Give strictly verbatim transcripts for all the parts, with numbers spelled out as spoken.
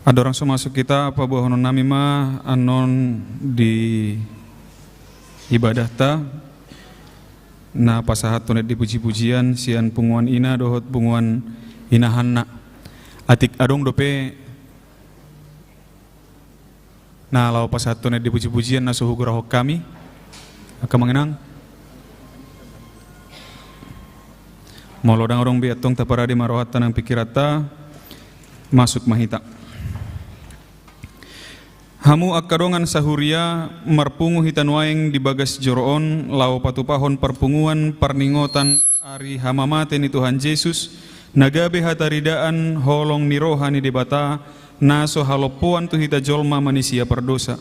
Andorang so masuk hita, paboahononnami ma annon di ibadahta na pasahathon ende pujipujian sian punguan ina dohot punguan inahanna. Atik adong dope na laho pasahathon ende pujipujian na so hugoarhon hami, angka amang inang? Molo ndang adong be, antong taparade ma rohanta nang pingkiranta, masuk ma hita. Hamu angka dongan sahuria, marpungu hita nuaeng di bagas joro on laho patupahon parpunguan parningotan ari hamamate ni Tuhan Jesus, na gabe hataridaan holong ni roha ni Debata, na so halompoan tu hita jolma manisia pardosa.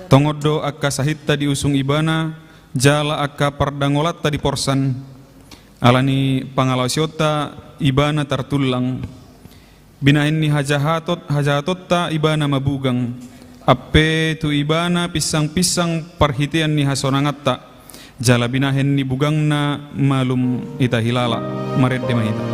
Tongon do angka sahitta diusung Ibana, jala angka pardangolanta diporsan. Ala ni pangalaosionta Ibana tartullang. Binahen ni hajahatot-, hajahatonta Ibana mabugang. Ampe tu Ibana pinsang-pinsang parhitean ni hasonanganta. Jala binahen ni bugangna malum hita hilala. Marende ma hita.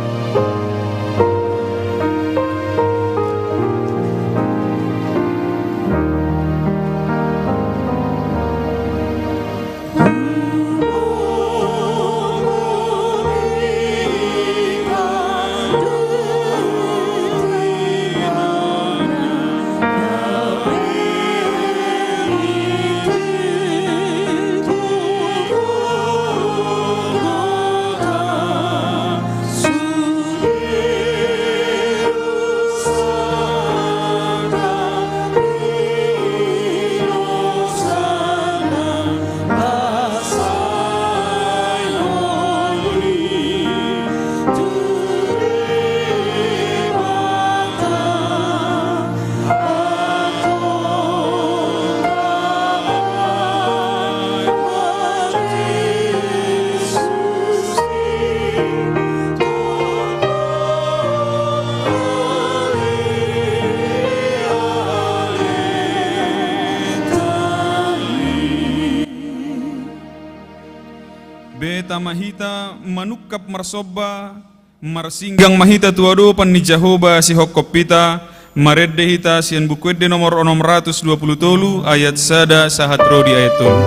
Beta ma hita manungkap marsomba, marsinggang ma hita tu adopan ni Jahowa sihophop hita, marende hita sian Buku Ende nomor onom ratus dua pulu tolu, ayat sada sahat ro di ayat tolu.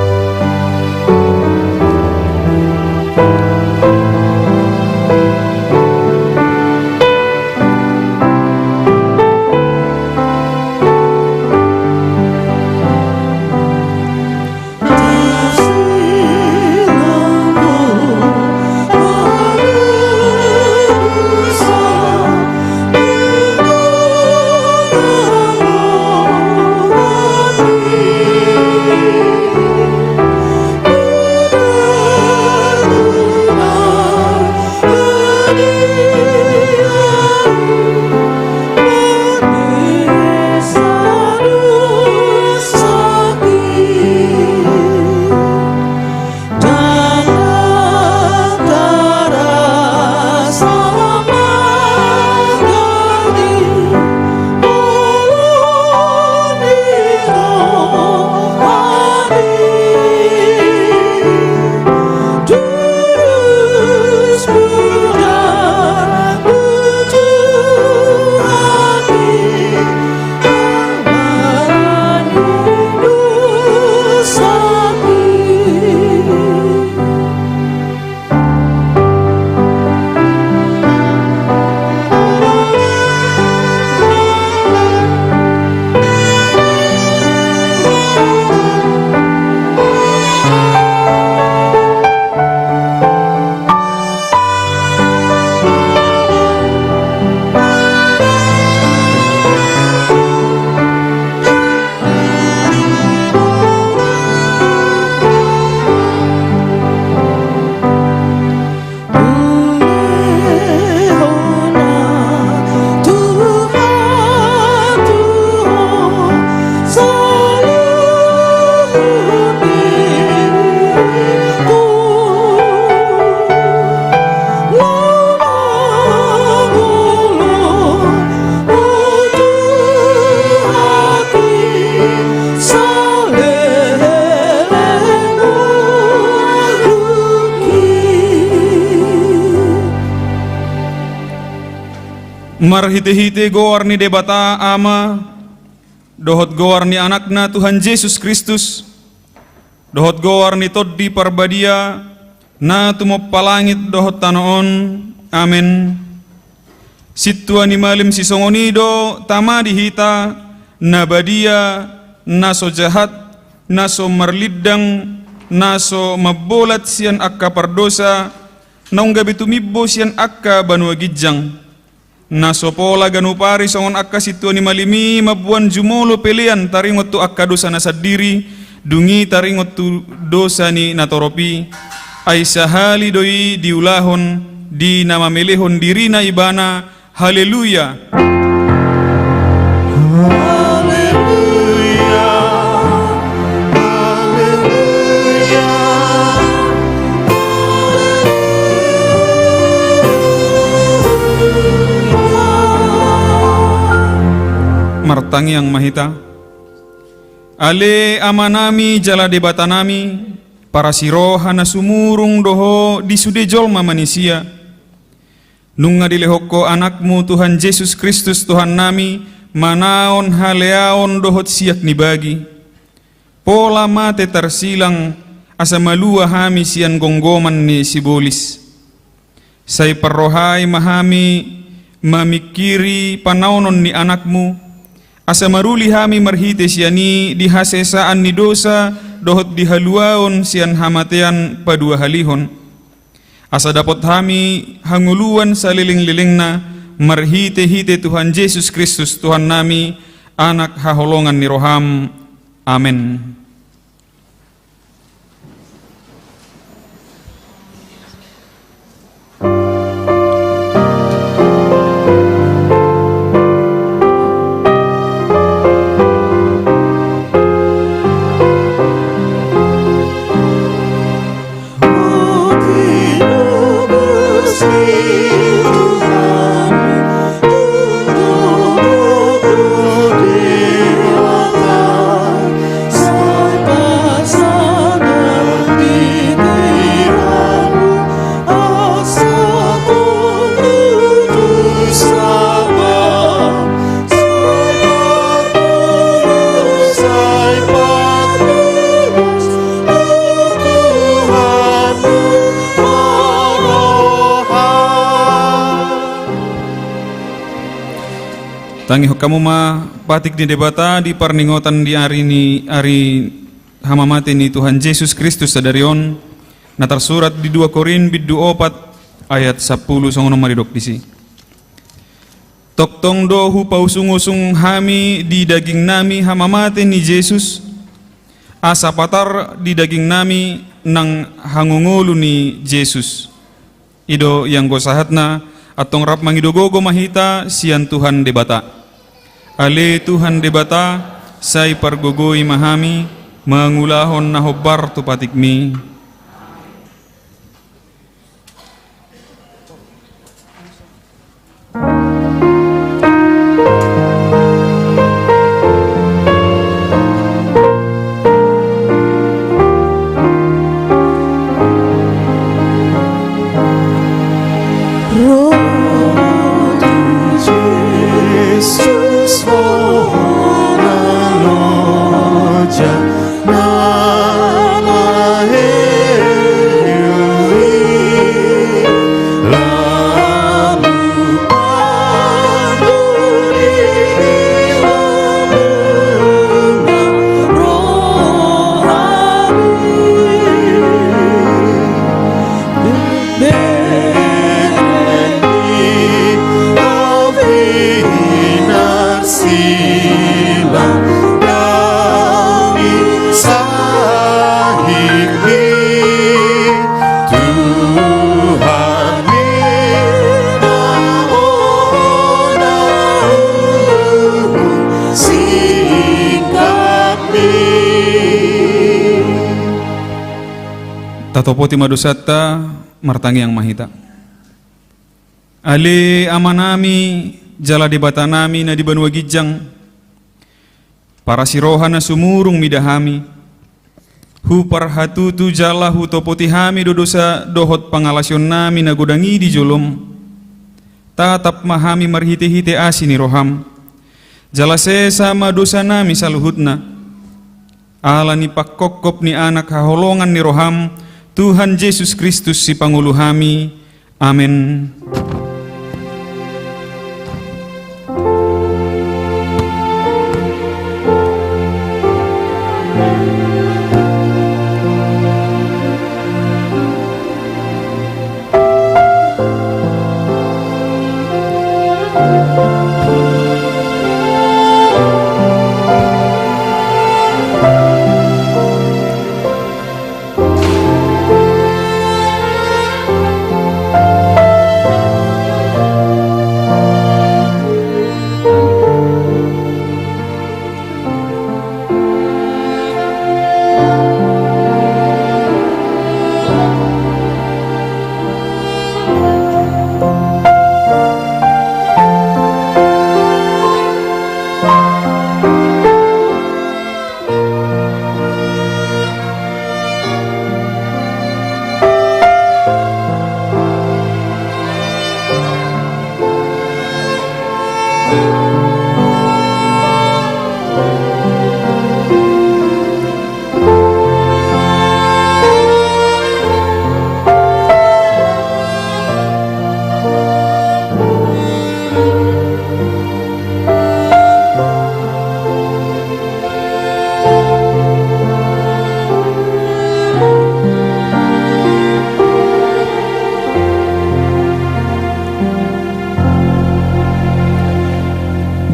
Marhite-hite goar ni Debata Ama, dohot goar ni Anakna Tuhan Jesus Kristus, dohot goar ni Tondi Parbadia, na tumompa langit dohot tano on. Amen. Sintua ni malim sisongon i do Tama di hita, na badia, na so jahat, na so marlindang, na so mambolat sian angka pardosa, naung gabe tumimbo sian angka banua ginjang. Na so pola ganup ari songon angka sintua ni malim i mamboan jumolo pelean taringot tu angka dosa na sandiri, dung i taringot tu dosa ni natorop i. Ai sahali do i diulahon di na mamelehon dirina ibana. Haleluya. Haleluya. Haleluya. Martangiang ma hita. Ale Amanami jala Debatanami, parasiroha na sumurung do Ho di sude jolma manisia. Nunga dilehon Ho Anakmu Tuhan Jesus Kristus Tuhannami, manaon haleaon dohot siak ni bagi. Pola mate tarsilang, asa malua hami sian gomgoman ni sibolis. Sai parrohai ma hami mamingkiri panaonon ni Anakmu, asa maruli hami marhite sian i di hasesaan ni dosa dohot di haluaon sian hamatean paduahalihon. Asa dapot hami hangoluan salelenglelengna marhite-hite Tuhan Jesus Kristus Tuhannami, Anak haholongan ni roham. Amen. Tangihon hamu ma patik ni Debata di parningotan di ari ni, ari hamamate ni Tuhan Jesus Kristus sadari on, na tarsurat di dua Korint bindu opat ayat sampulu, songon on ma didok disi. Tongtong do hupausung-usung hami di dagingnami hamamate ni Jesus, asa patar di dagingnami nang hangongolu ni Jesus. I do ianggo sahatna, antong rap mangido gogo ma hita sian Tuhan Debata. Ale Tuhan Debata, sai pargogoi ma hami mangulahon na hombar tu patikmi. Tatopoti ma dosanta, martangiang ma hita. Ale Amanami, jala Debatanami na di banua ginjang, parasiroha na sumurung mida hami, huparhatutu jala hutopoti hami do dosa dohot pangalaosionnami na godang i di jolom. Tatap ma hami marhite-hite asi ni roham. Jala sesa ma dosanami saluhutna. Ala ni pangkophop ni Anak haholongan ni roham, Tuhan Jesus Kristus Sipangolu hami. Amen.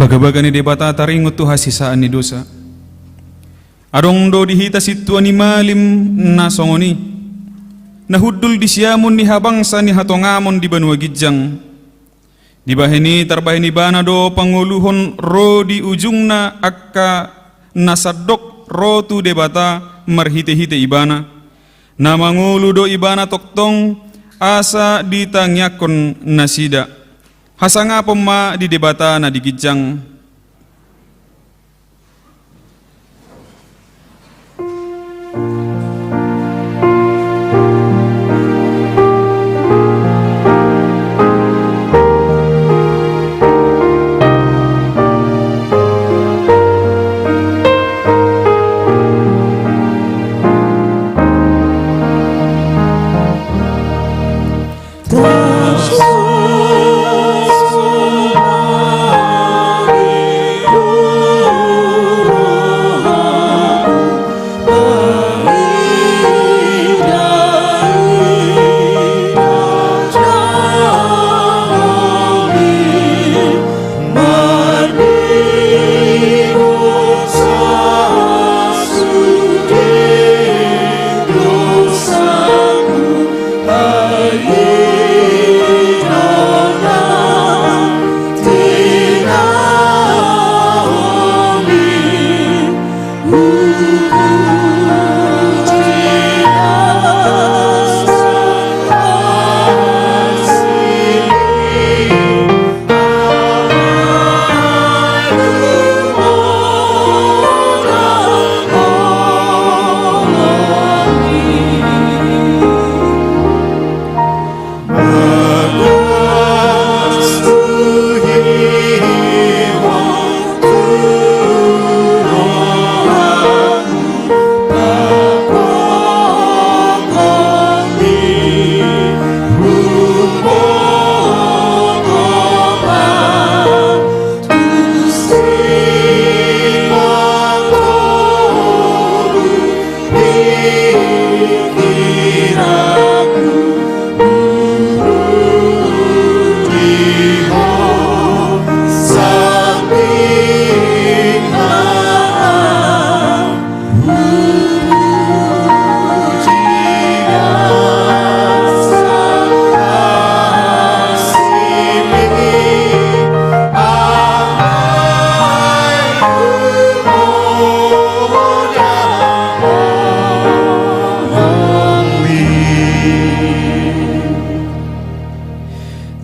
Bagabaga ni Debata taringot tu hasesaan ni dosa. Adong do di hita sintua ni malim na songon i, na hundul di siamun ni habangsa ni hatongamon di banua ginjang. Dibahen i tarbahen Ibana do pangoluhon ro di ujungna angka na sandok ro tu Debata marhite-hite Ibana. Na mangolu do Ibana tongtong asa ditangiangkon nasida. Hasangapon ma di Debata na di ginjang.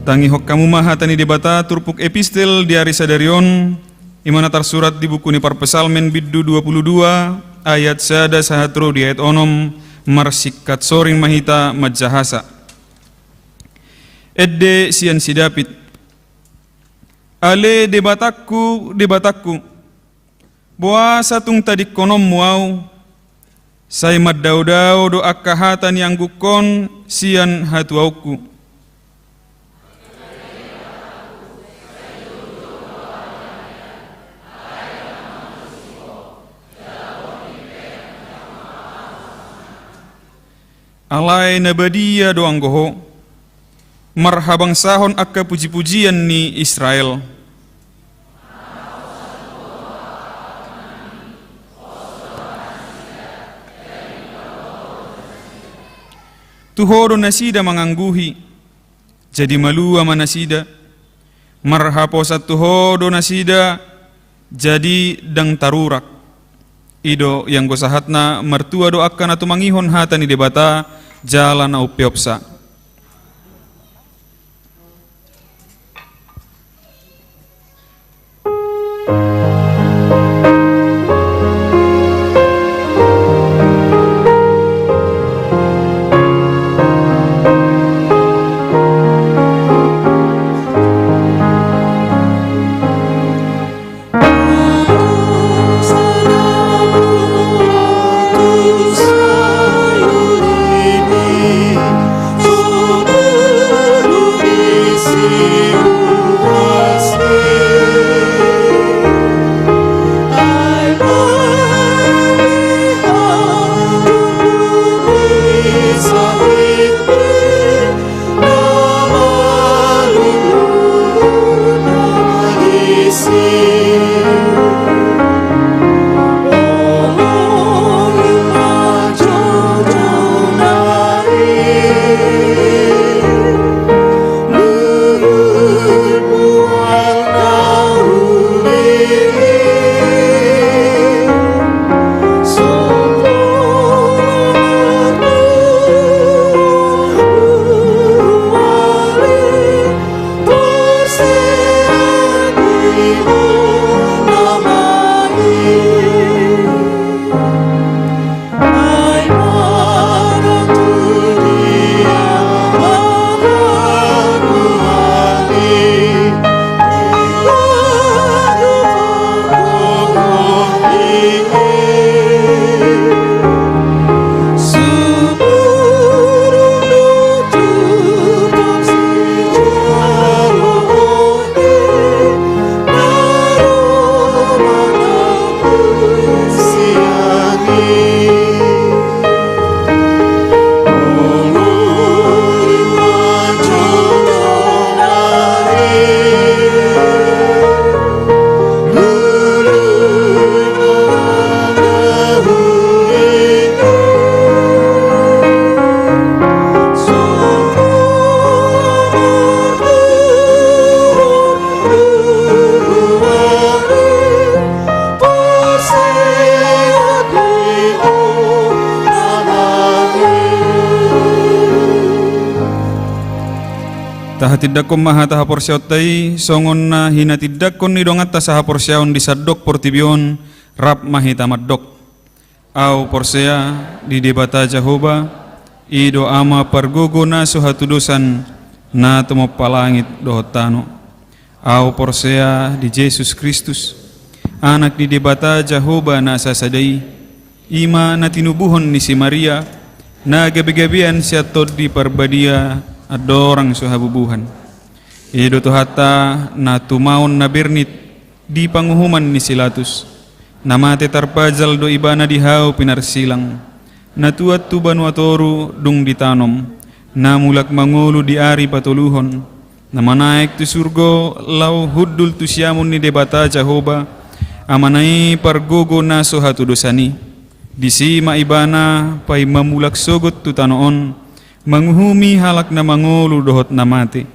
Tangihon hamu ma hata ni Debata turpuk epistel di ari sadari on, i ma na tarsurat di buku ni Parpsalmen bindu dua pulu dua, ayat sada sahat ro di ayat onom, marsingkat soring ma hita manjahasa. Ende sian si David. Ale Debatangku, Debatangku, boasa tung tadingkononmu ahu? Sai mandaodao do angka hata nianggukon sian hatuaonku. Alai na badia do anggo Ho, marhabangsahon angka pujipujian ni Israel. Tu Ho do nasida mangangguhi, jadi malua ma nasida. Marhaposan tu Ho do nasida, jadi ndang tarurak. I do ianggo sahatna, martua do angka na tumangihon hata ni Debata jala na umpeopsa. Tahatindangkon ma hata haporseaonta i, songon na hinatindangkon ni donganta sahaporseaon di sandok portibi on, rap ma hita mandok. Ahu porsea di Debata Jahowa, i do Ama pargogo na so hatudosan, na tumompa langit dohot tano. Ahu porsea di Jesus Kristus, Anak ni Debata Jahowa na sasada i, i ma na tinubuhon ni si Maria, na gabegabean sian Tondi Parbadia, andorang so habubuhan. I do Tuhanta na tumaon na bernit di panguhuman ni si Latus. Na mate tarpajal do Ibana di hau pinarsilang. Na tuat tu banua toru dung ditanom. Na mulak mangolu di ari patoluhon. Na manaek tu surgo laho hundul tu siamun ni Debata Jahowa, Amana i pargogo na so hatudosan i. Disi ma Ibana paima mulak sogot tu tano on, manguhumi halak na mangolu dohot na mate.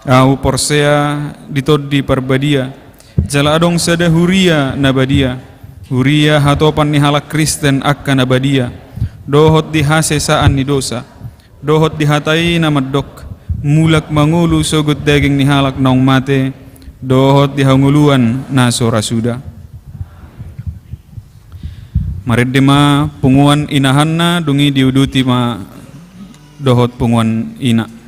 Ahu porsea di Tondi Parbadia, jala adong sada huria na badia, huria hatopan ni halak Kristen angka na badia, dohot di hasesaan ni dosa, dohot di hata i na mandok, mulak mangolu sogot daging ni halak naung mate, dohot di hangoluan na so ra suda. Marende ma punguan inahanna, dung i diuduti ma dohot punguan ina.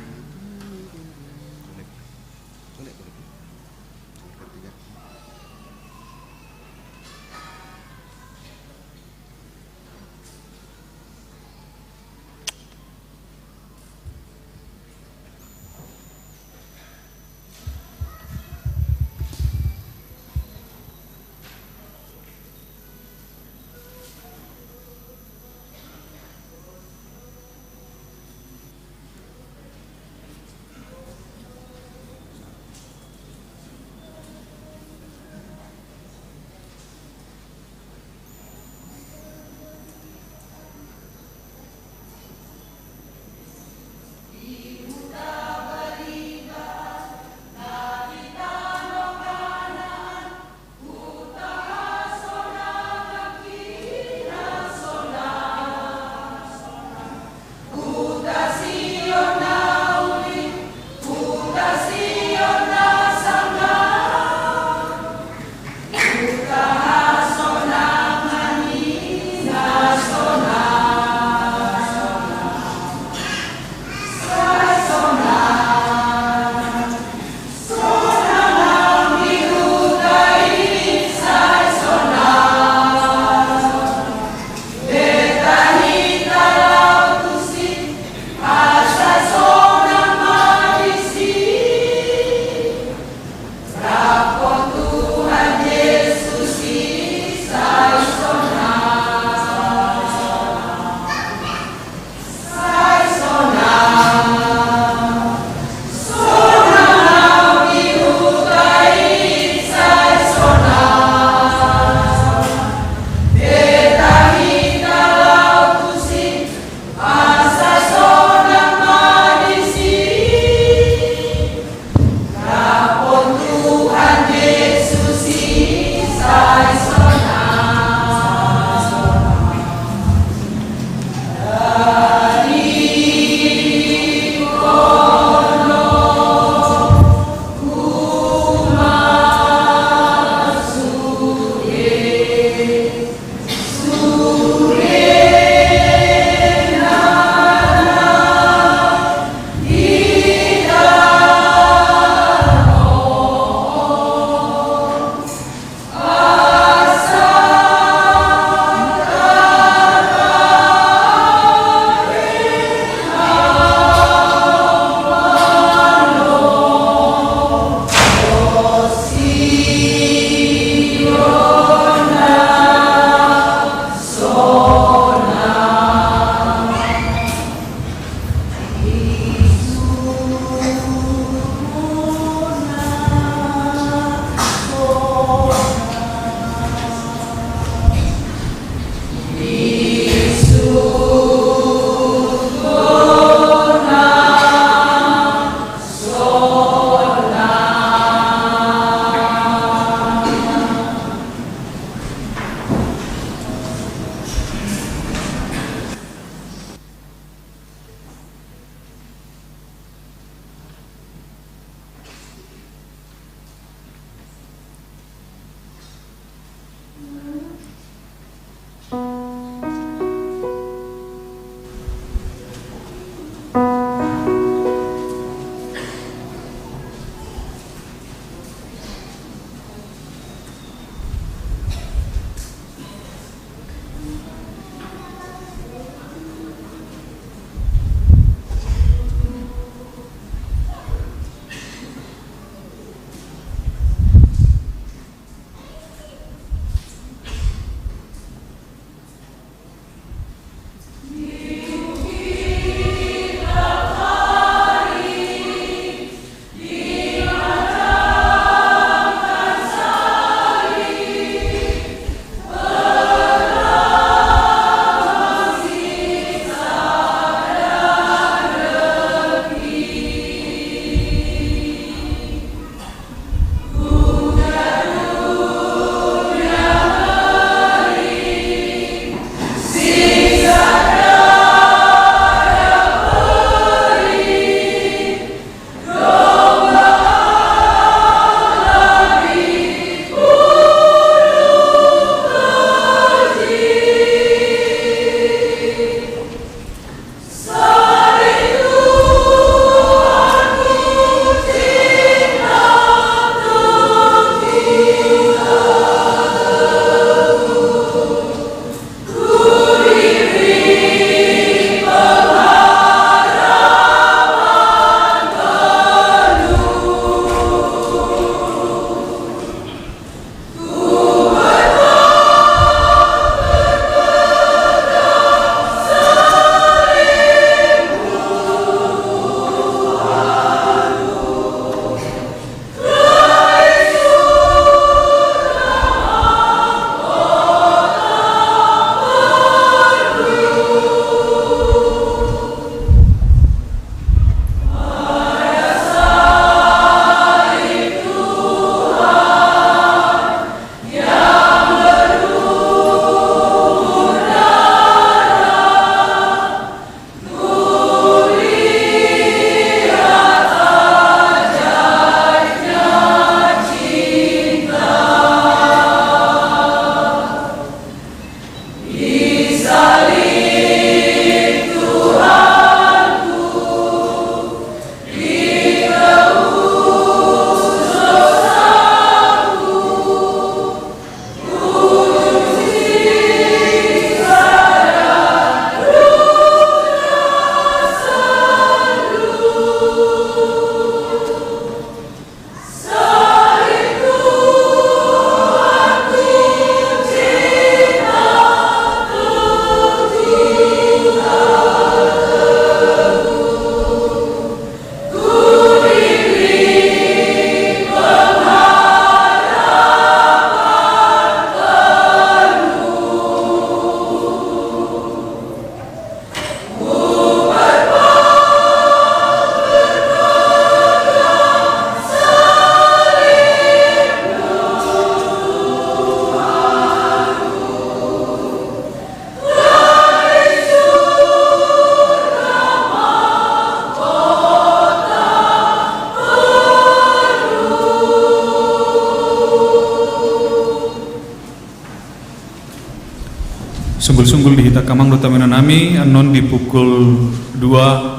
Sunggul di hita angka amang dohot inanami, annon di pukul dua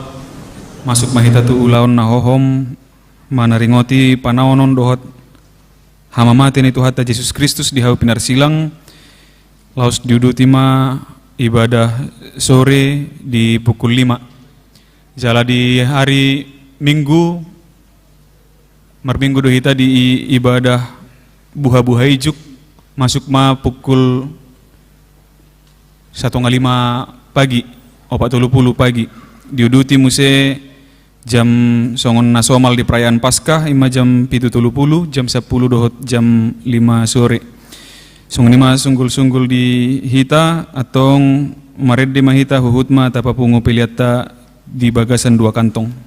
masuk ma hita tu ulaon na hohom, manaringoti panaonon dohot hamamate ni Tuhanta Jesus Kristus di hau pinarsilang, laos diuduti ma ibadah sore di pukul lima. Jala di hari Minggu, marminggu do hita di i-, ibadah buha-buha ijuk, masuk ma pukul satonga lima pagi, opat tolu pulu pagi. Diuduti muse jam songon na somal di perayaan Paskah, ima jam pitu tolu pulu, jam sampulu dohot jam lima sore. Songon i ma sunggul-sunggul di hita, antong marende ma hita, huhut ma tapapungu peleanta di bagasan dua kantong.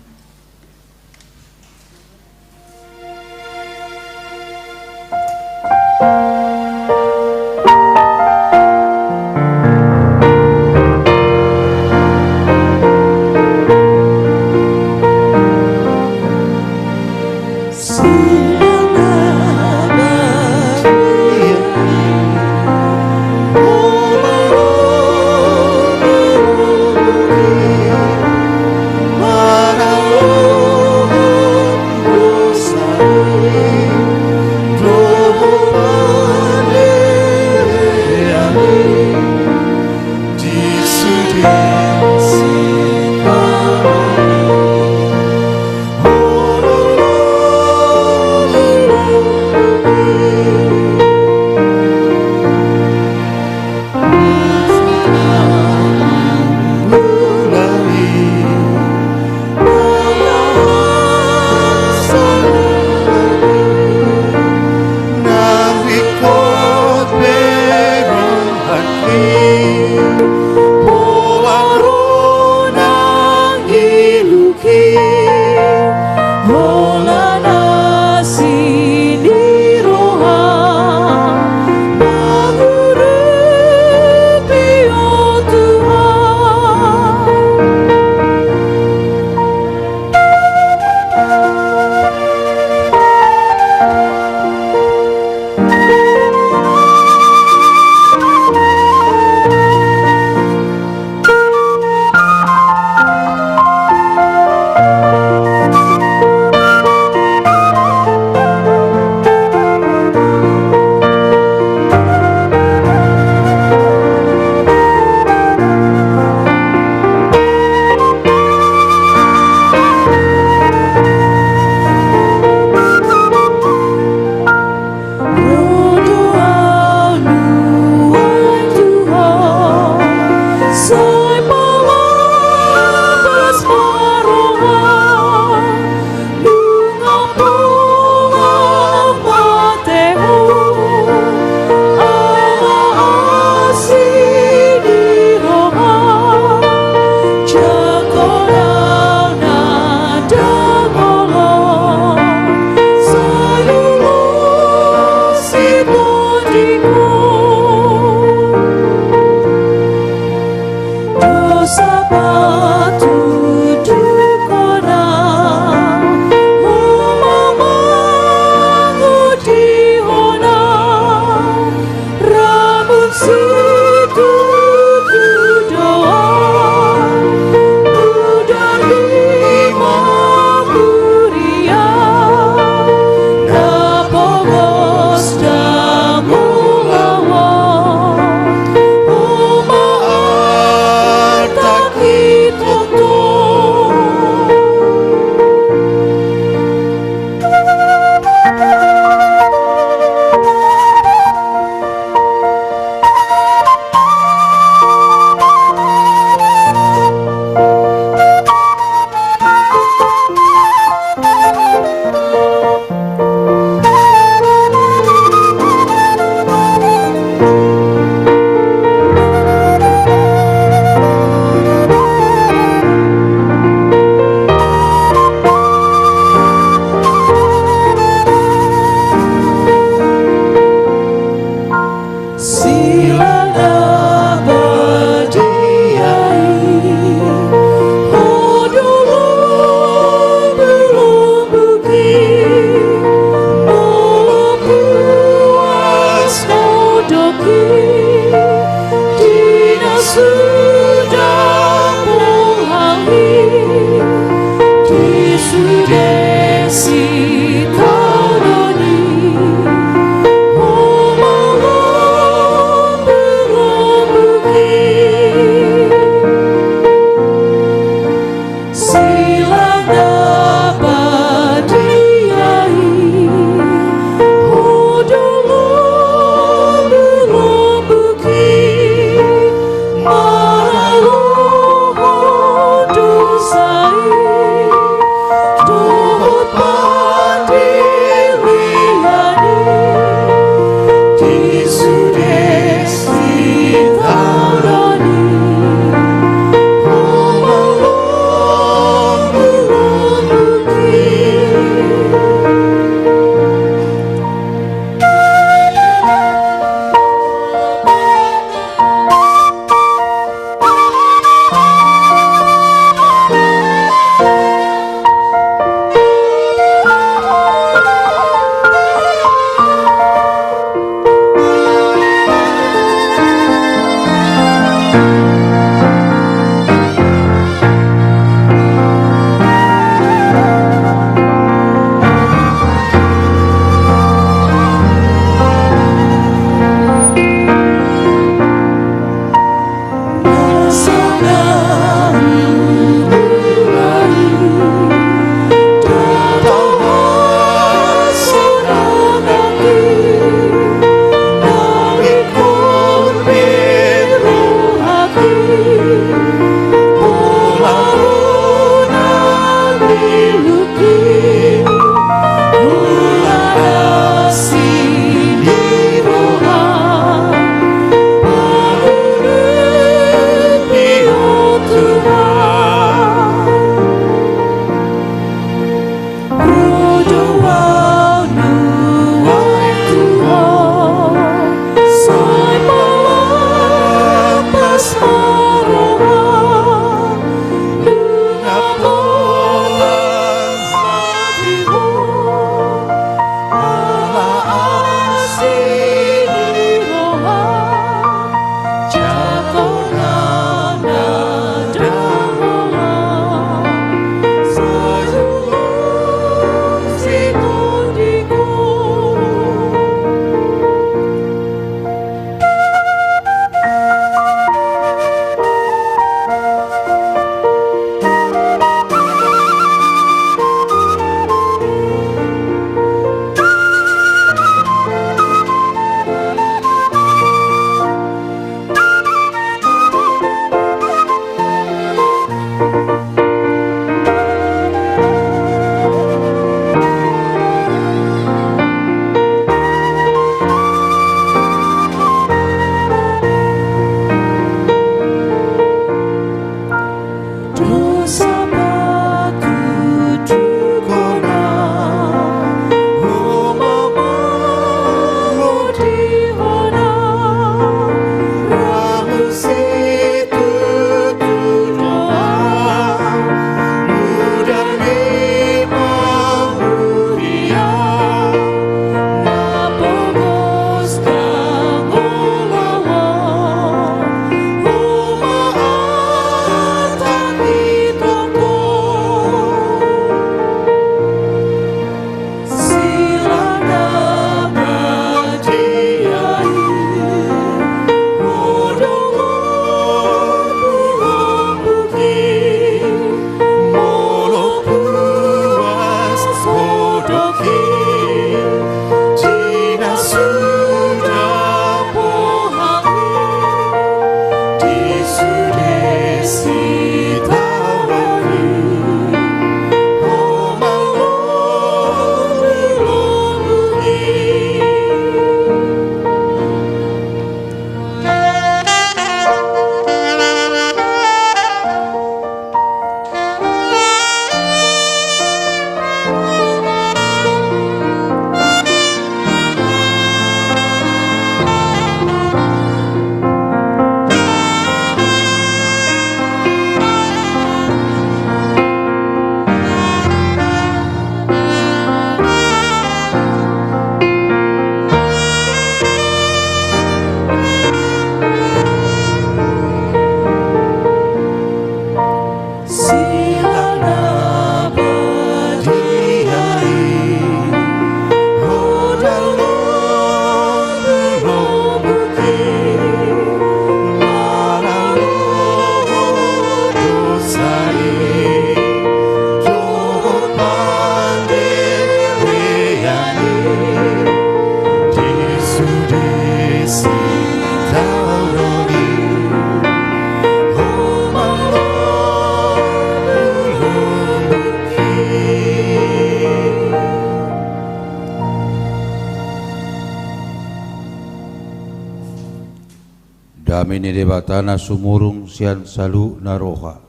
Debata na sumurung sian saluhutna roha,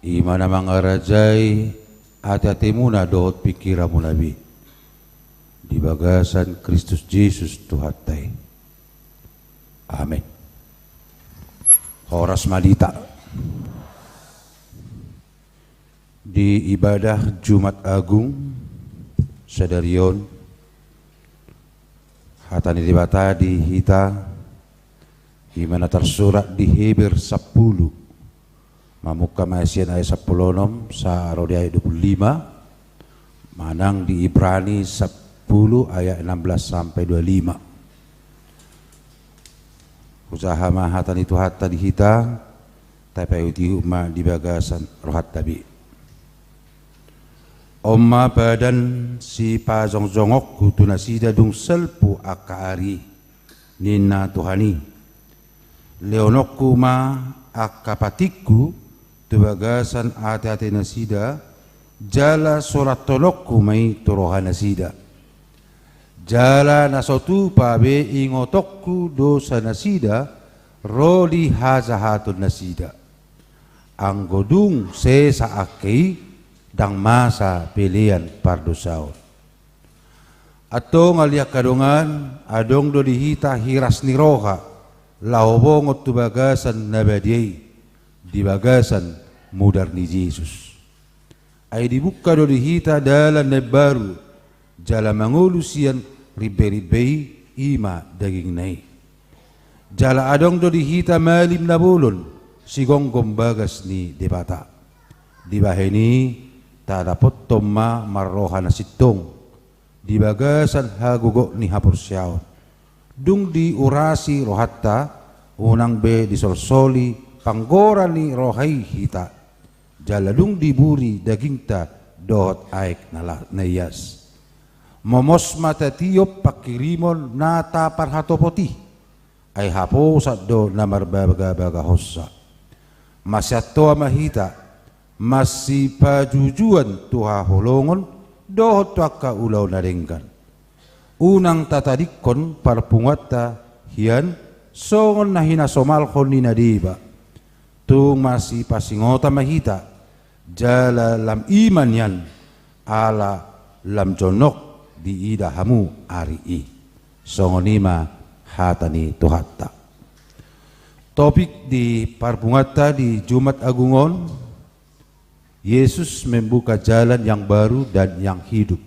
i ma na mangarajai ateatemuna dohot pingkiranmuna be, di bagasan Kristus Jesus Tuhanta i. Amen. Horas ma di hita. Di ibadah Jumat Agung sadari on, hata ni Debata di hita, i ma na tarsurat di Heber sampulu, mamungka ma sian ayat sampulu onom sahat ro di ayat dua pulu lima, manang di Ibrani sampulu ayat enam belas sampai dua lima. Hujaha ma hata ni Tuhanta di hita, tapaihutihut ma di bagasan rohanta be. On ma padan sipajongjongonku tu nasida dung salpu angka ari, ninna Tuhan i. Lehononku ma angka patikku tu bagasan ateate nasida, jala surathononku ma i tu roha nasida. Jala na so tupa be ingotonku dosa nasida ro di hajahaton nasida. Anggo dung sesa angka i, ndang masa pelean pardosaon. Antong ale angka dongan, adong do di hita hiras ni roha, laho bongot tu bagasan na badia i, di bagasan mudar ni Jesus. Ai dibuka do di hita dalan na imbaru, jala mangolu sian rimberimbei i, i ma dagingna i. Jala adong do di hita malim na bolon, sigomgom bagas ni Debata. Dibahen i, tadapothon ma marroha na sintong, di bagasan hagogot ni haporseaon. Dung diurasi rohanta, unang be disolsoli panggora ni roha i hita. Jala dung diburi dagingta dohot aek na la-, na ias. Momos ma tatiop pangkirimon na taparhatopot i. Ai haposan do na marbagabagahonsa. Masiantoa ma hita, masipajujuan tu haholongon, dohot tu angka ulaon na denggan. Unang tatadingkon parpunguanta hian songon na hinasomalhon ni na deba. Tung masipasingotan ma hita, jala lam i ma nian, ala lam jonok diida hamu ari i. Songon i ma hata ni Tuhanta. Topik di parpunguanta di Jumat Agung on, Yesus membuka jalan yang baru dan yang hidup.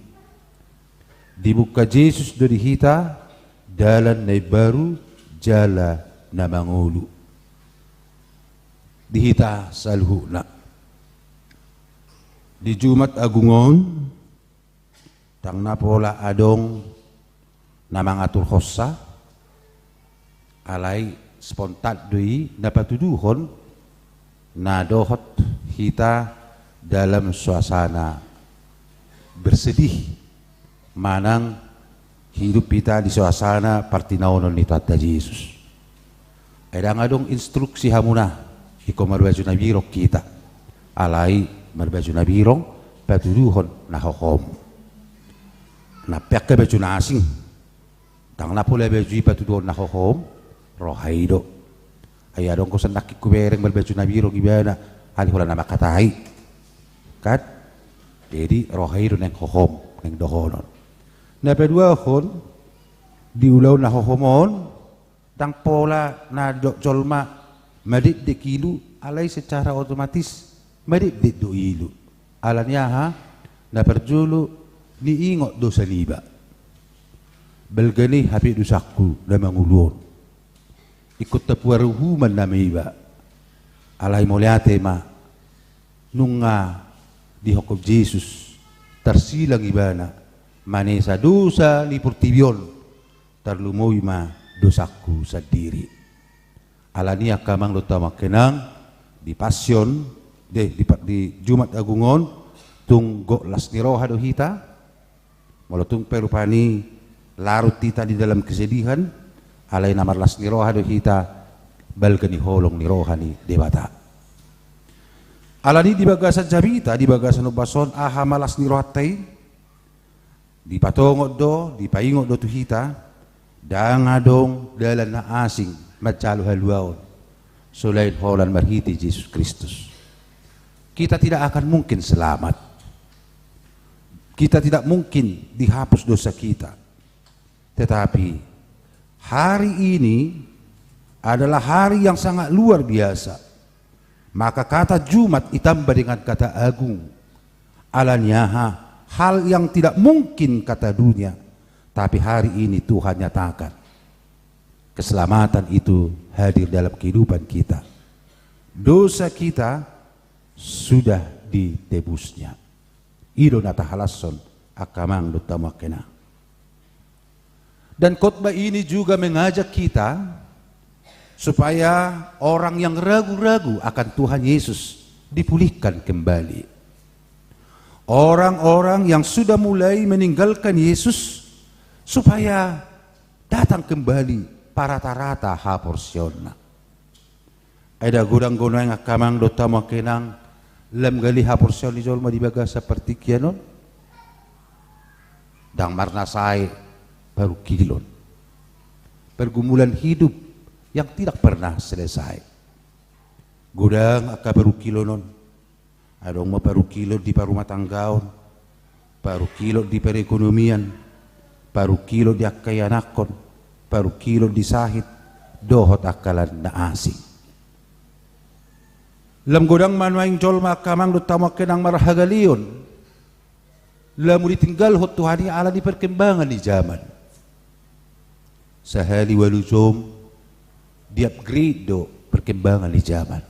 Dibuka Jesus do di hita dalan na imbaru jala na mangolu. Di hita saluhutna. Di Jumat Agung on, ndang na pola adong na mangaturhonsa, alai spontan do i na patuduhon na dohot hita dalam suasana bersedih, manang hidup hita di suasana partinaonon ni Tuhanta Jesus. Ai ndang adong instruksi hamuna, ingkon marbaju na birong hita. Alai marbaju na birong patuduhon na hohom. Na pe angka baju na asing, ndang na pola baju i patuduhon na hohom, roha i do. Ai adong do sandangkingku bereng marbaju na birong ibana, alai holan na mangkatai. Kan? Jadi roha i do naeng hohom, naeng dohonon. Na paduahon, di ulaon na hohom on, ndang pola na didok jolma madekdek ilu, alai secara otomatis madekdek do ilu. Ala ni aha? Na parjolo, niingot dosa niba. Balga ni i hape dosangku na mangolu on. Ingkon tapuar uhuman nama iba. Alai mauliate ma, nunga dihophop Jesus, tarsilang ibana, manesa dosa ni portibi on, tarlumobi ma dosangku sandiri. Ala ni i angka amang dohot hamu angka inang, di Pasion, de, di pa-, di Jumat Agung on, tung gok las ni roha do hita. Molo tung pe rupani larut hita di dalam kesedihan, alai na marlas ni roha do hita, balga ni holong ni roha ni Debata. Ala ni i di bagasan jamita, di bagasan ombas on, aha ma las ni rohanta i? Dipatongot do, dipaingot do tu hita, ndang adong dalan na asing manjalo haluaon selain holan marhite Jesus Kristus. Kita tidak akan mungkin selamat. Kita tidak mungkin dihapus dosa kita. Tetapi hari ini adalah hari yang sangat luar biasa. Maka kata Jumat ditambah dengan kata agung. Alani aha, hal yang tidak mungkin kata dunia, tapi hari ini Tuhan nyatakan. Keselamatan itu hadir dalam kehidupan kita. Dosa kita sudah ditebusnya. I do na tahalashon angka amang dohot hamu angka inang. Dan khotbah ini juga mengajak kita supaya orang yang ragu-ragu akan Tuhan Yesus dipulihkan kembali. Orang-orang yang sudah mulai meninggalkan Yesus supaya datang kembali parata-rata haporseaonna. Ai ndang godang do nuaeng angka amang dohot hamu angka inang lam gale haporseaon ni jolma di bagasan partingkian on? Ndang marnasae parungkilon. Pergumulan hidup yang tidak pernah selesai. Godang angka parungkilon on. Adong ma parungkilon di parumatanggaon, parungkilon di perekonomian, parungkilon di angka ianakhon, parungkilon di sahit, dohot angka na asing. Lam godang ma nuaeng jolma angka amang dohot hamu angka inang marhagaleon, lamu ditinggalhon Tuhan i ala ni perkembangan ni zaman. Sahali ualu jom di-upgrade do perkembangan ni zaman.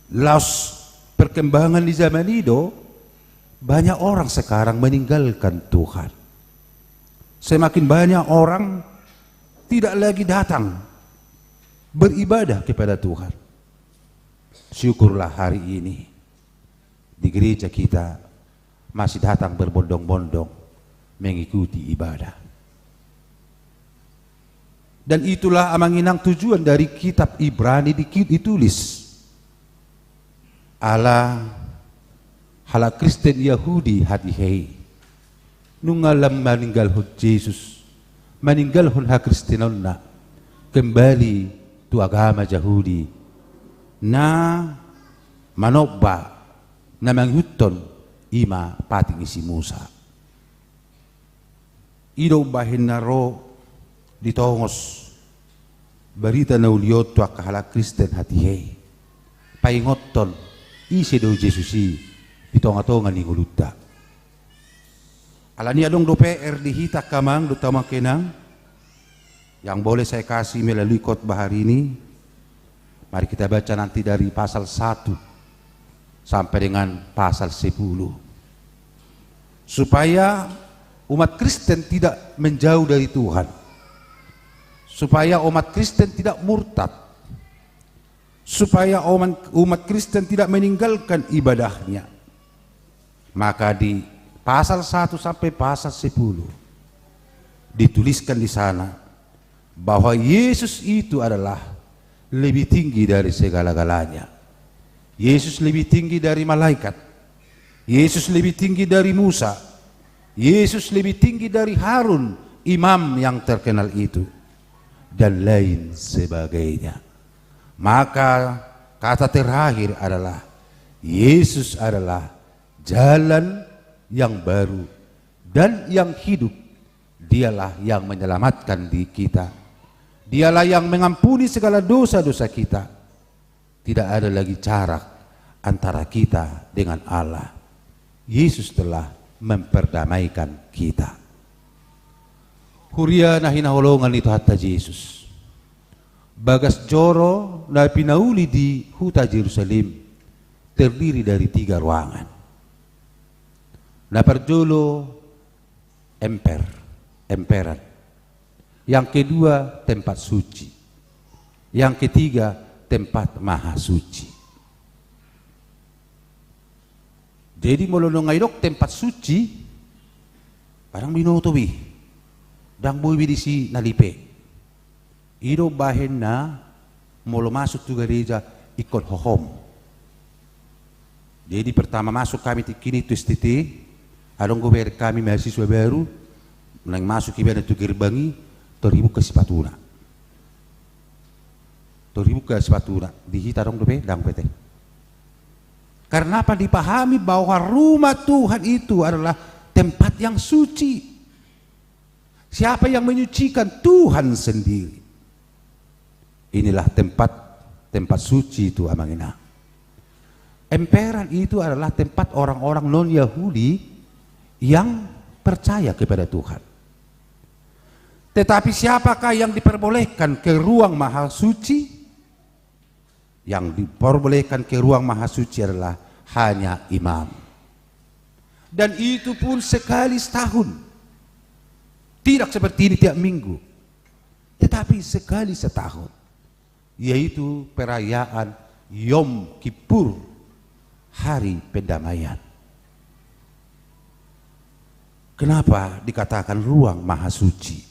Laos perkembangan ni zaman i do, banyak orang sekarang meninggalkan Tuhan. Semakin banyak orang tidak lagi datang beribadah kepada Tuhan. Syukurlah hari ini di gereja kita masih datang berbondong-bondong mengikuti ibadah. Dan itulah amang inang tujuan dari kitab Ibrani di-, ditulis. Ala halak Kristen Yahudi hatiha i, nunga lam maninggalhon Jesus, maninggalhon hakristenonna, kembali tu agama Jahudi, na manomba, na mangihuthon i ma patik ni si Musa. I do umbahen na ro ditongos barita na uli on tu angka halak Kristen hatiha i, paingothon ise do Jesus i di tonga-tonga ni ngolunta. Alani adong dope R D hita angka amang dohot hamu angka inang, yang boleh saya kasih melalui khotbah hari ini. Mari kita baca nanti dari pasal satu sampai dengan pasal sepuluh. Supaya umat Kristen tidak menjauh dari Tuhan. Supaya umat Kristen tidak murtad. Supaya umat, umat Kristen tidak meninggalkan ibadahnya. Maka di pasal satu sampai pasal sepuluh dituliskan di sana bahwa Yesus itu adalah lebih tinggi dari segala-galanya. Yesus lebih tinggi dari malaikat. Yesus lebih tinggi dari Musa. Yesus lebih tinggi dari Harun, imam yang terkenal itu. Dan lain sebagainya. Maka kata terakhir adalah, Yesus adalah jalan yang baru dan yang hidup. Dialah yang menyelamatkan di kita. Dialah yang mengampuni segala dosa-dosa kita. Tidak ada lagi jarak antara kita dengan Allah. Yesus telah memperdamaikan kita. Huria na hinaholongan ni Tuhanta Jesus. Bagas joro na pinauli di huta Jerusalem terdiri dari tiga ruangan. Na parjolo emper, emperan. Yang kedua tempat suci. Yang ketiga tempat maha suci. Jadi molo nunga didok tempat suci, kadang binoto be. Ndang boi be disi na lipe. I do bahenna molo masuk tu gareja ingkon hohom. Jadi pertama masuk kami tingki i tu S T T, adong dope bereng kami mahasiswa baru, naeng masuk ibana tu gerbang i, tor dibuka sipatuna. Tor dibuka sepatuna, di hita adong dope, dang pe te. Karena apa? Dipahami bahwa rumah Tuhan itu adalah tempat yang suci. Siapa yang menyucikan? Tuhan sendiri. Inilah tempat, tempat suci itu, Amang Inang. Emperan itu adalah tempat orang-orang non-Yahudi yang percaya kepada Tuhan. Tetapi siapakah yang diperbolehkan ke ruang maha suci? Yang diperbolehkan ke ruang maha suci adalah hanya imam. Dan itu pun sekali setahun. Tidak seperti ini tiap minggu. Tetapi sekali setahun. Yaitu perayaan Yom Kippur, hari pendamaian. Kenapa dikatakan ruang maha suci?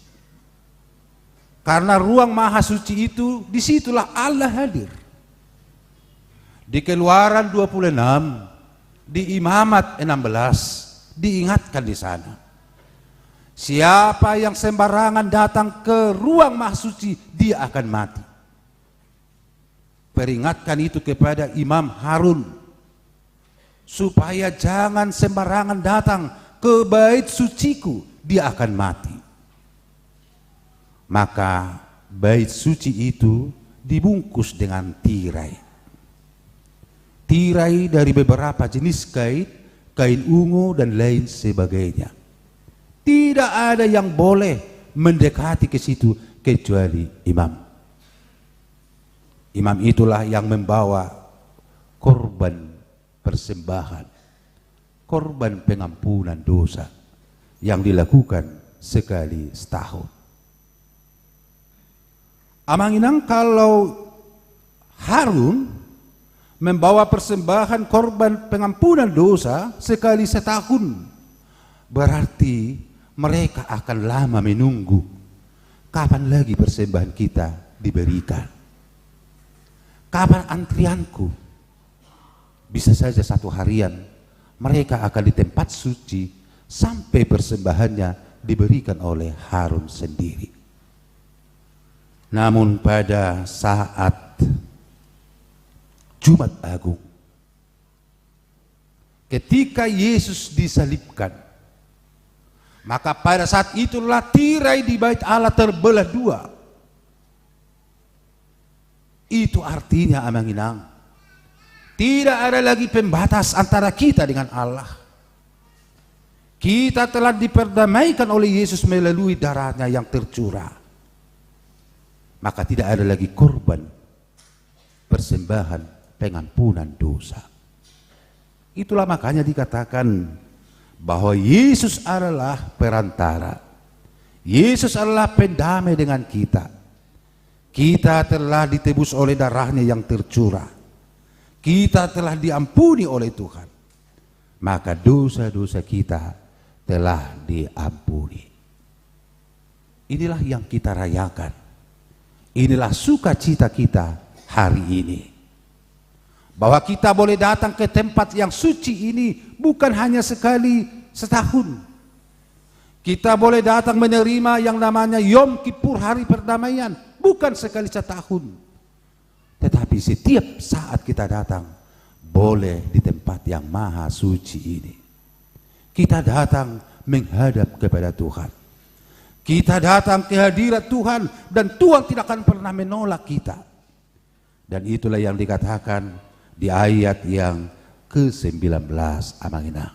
Karena ruang maha suci itu, disitulah Allah hadir. Di Keluaran dua puluh enam, di Imamat enam belas, diingatkan di sana. Siapa yang sembarangan datang ke ruang maha suci, dia akan mati. Peringatkan itu kepada Imam Harun, supaya jangan sembarangan datang ke bait suciku, dia akan mati. Maka bait suci itu dibungkus dengan tirai. Tirai dari beberapa jenis kain, kain ungu dan lain sebagainya. Tidak ada yang boleh mendekati ke situ kecuali imam. Imam itulah yang membawa korban persembahan, korban pengampunan dosa yang dilakukan sekali setahun. Amang Inang, kalau Harun membawa persembahan korban pengampunan dosa sekali setahun, berarti mereka akan lama menunggu. Kapan lagi persembahan kita diberikan? Kapan antrianku? Bisa saja satu harian mereka akan di tempat suci sampai persembahannya diberikan oleh Harun sendiri. Namun pada saat Jumat Agung, ketika Yesus disalibkan, maka pada saat itulah tirai di bait Allah terbelah dua. Itu artinya, Amang Inang, tidak ada lagi pembatas antara kita dengan Allah. Kita telah diperdamaikan oleh Yesus melalui darahnya yang tercurah. Maka tidak ada lagi korban persembahan pengampunan dosa. Itulah makanya dikatakan bahwa Yesus adalah perantara. Yesus adalah pendamai dengan kita. Kita telah ditebus oleh darahnya yang tercurah. Kita telah diampuni oleh Tuhan. Maka dosa-dosa kita telah diampuni. Inilah yang kita rayakan. Inilah sukacita kita hari ini. Bahwa kita boleh datang ke tempat yang suci ini bukan hanya sekali setahun. Kita boleh datang menerima yang namanya Yom Kippur, hari perdamaian, bukan sekali setahun. Tetapi setiap saat kita datang, boleh di tempat yang maha suci ini. Kita datang menghadap kepada Tuhan. Kita datang ke hadirat Tuhan, dan Tuhan tidak akan pernah menolak kita. Dan itulah yang dikatakan di ayat yang kesembilan belas, Amang Inang.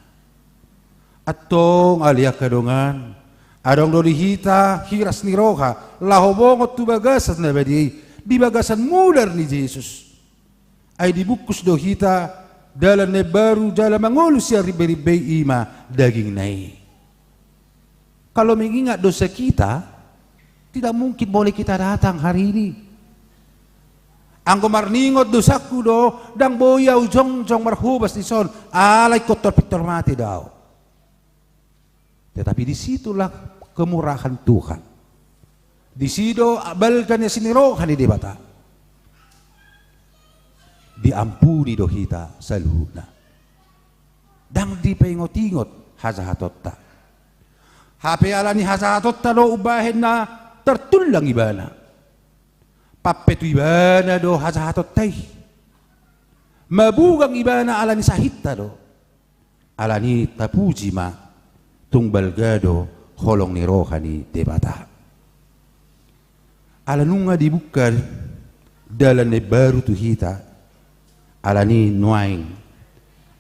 Antong ale angka dongan, adong do di hita hiras ni roha laho bongot tu bagasan na badia i, di bagasan mudar ni Jesus. Ai dibungkus do hita dalan na imbaru jala mangolu sian rimbarimbei, i ma dagingna i. Kalau mengingat dosa kita, tidak mungkin boleh kita datang hari ini. Anggo marningot dosangku do, ndang boi ahu jongjong marhobas dison, ala ingkon tor pintor mate do ahu. Tetapi disitulah kemurahan Tuhan. Disi do balga ni asi ni roha ni Debata. Diampuni do hita saluhutna. Ndang dipaingot-ingot hajahatonta. Hape ala ni hajahatonta do umbahen na tartullang ibana. Pampetu ibana do hajahatonta i. Mabugang ibana ala ni sahitta do. Alani tapuji ma, tung balga do holong ni roha ni Debata. Ala nunga dibuka dalan na baru tu hita, alani nuaeng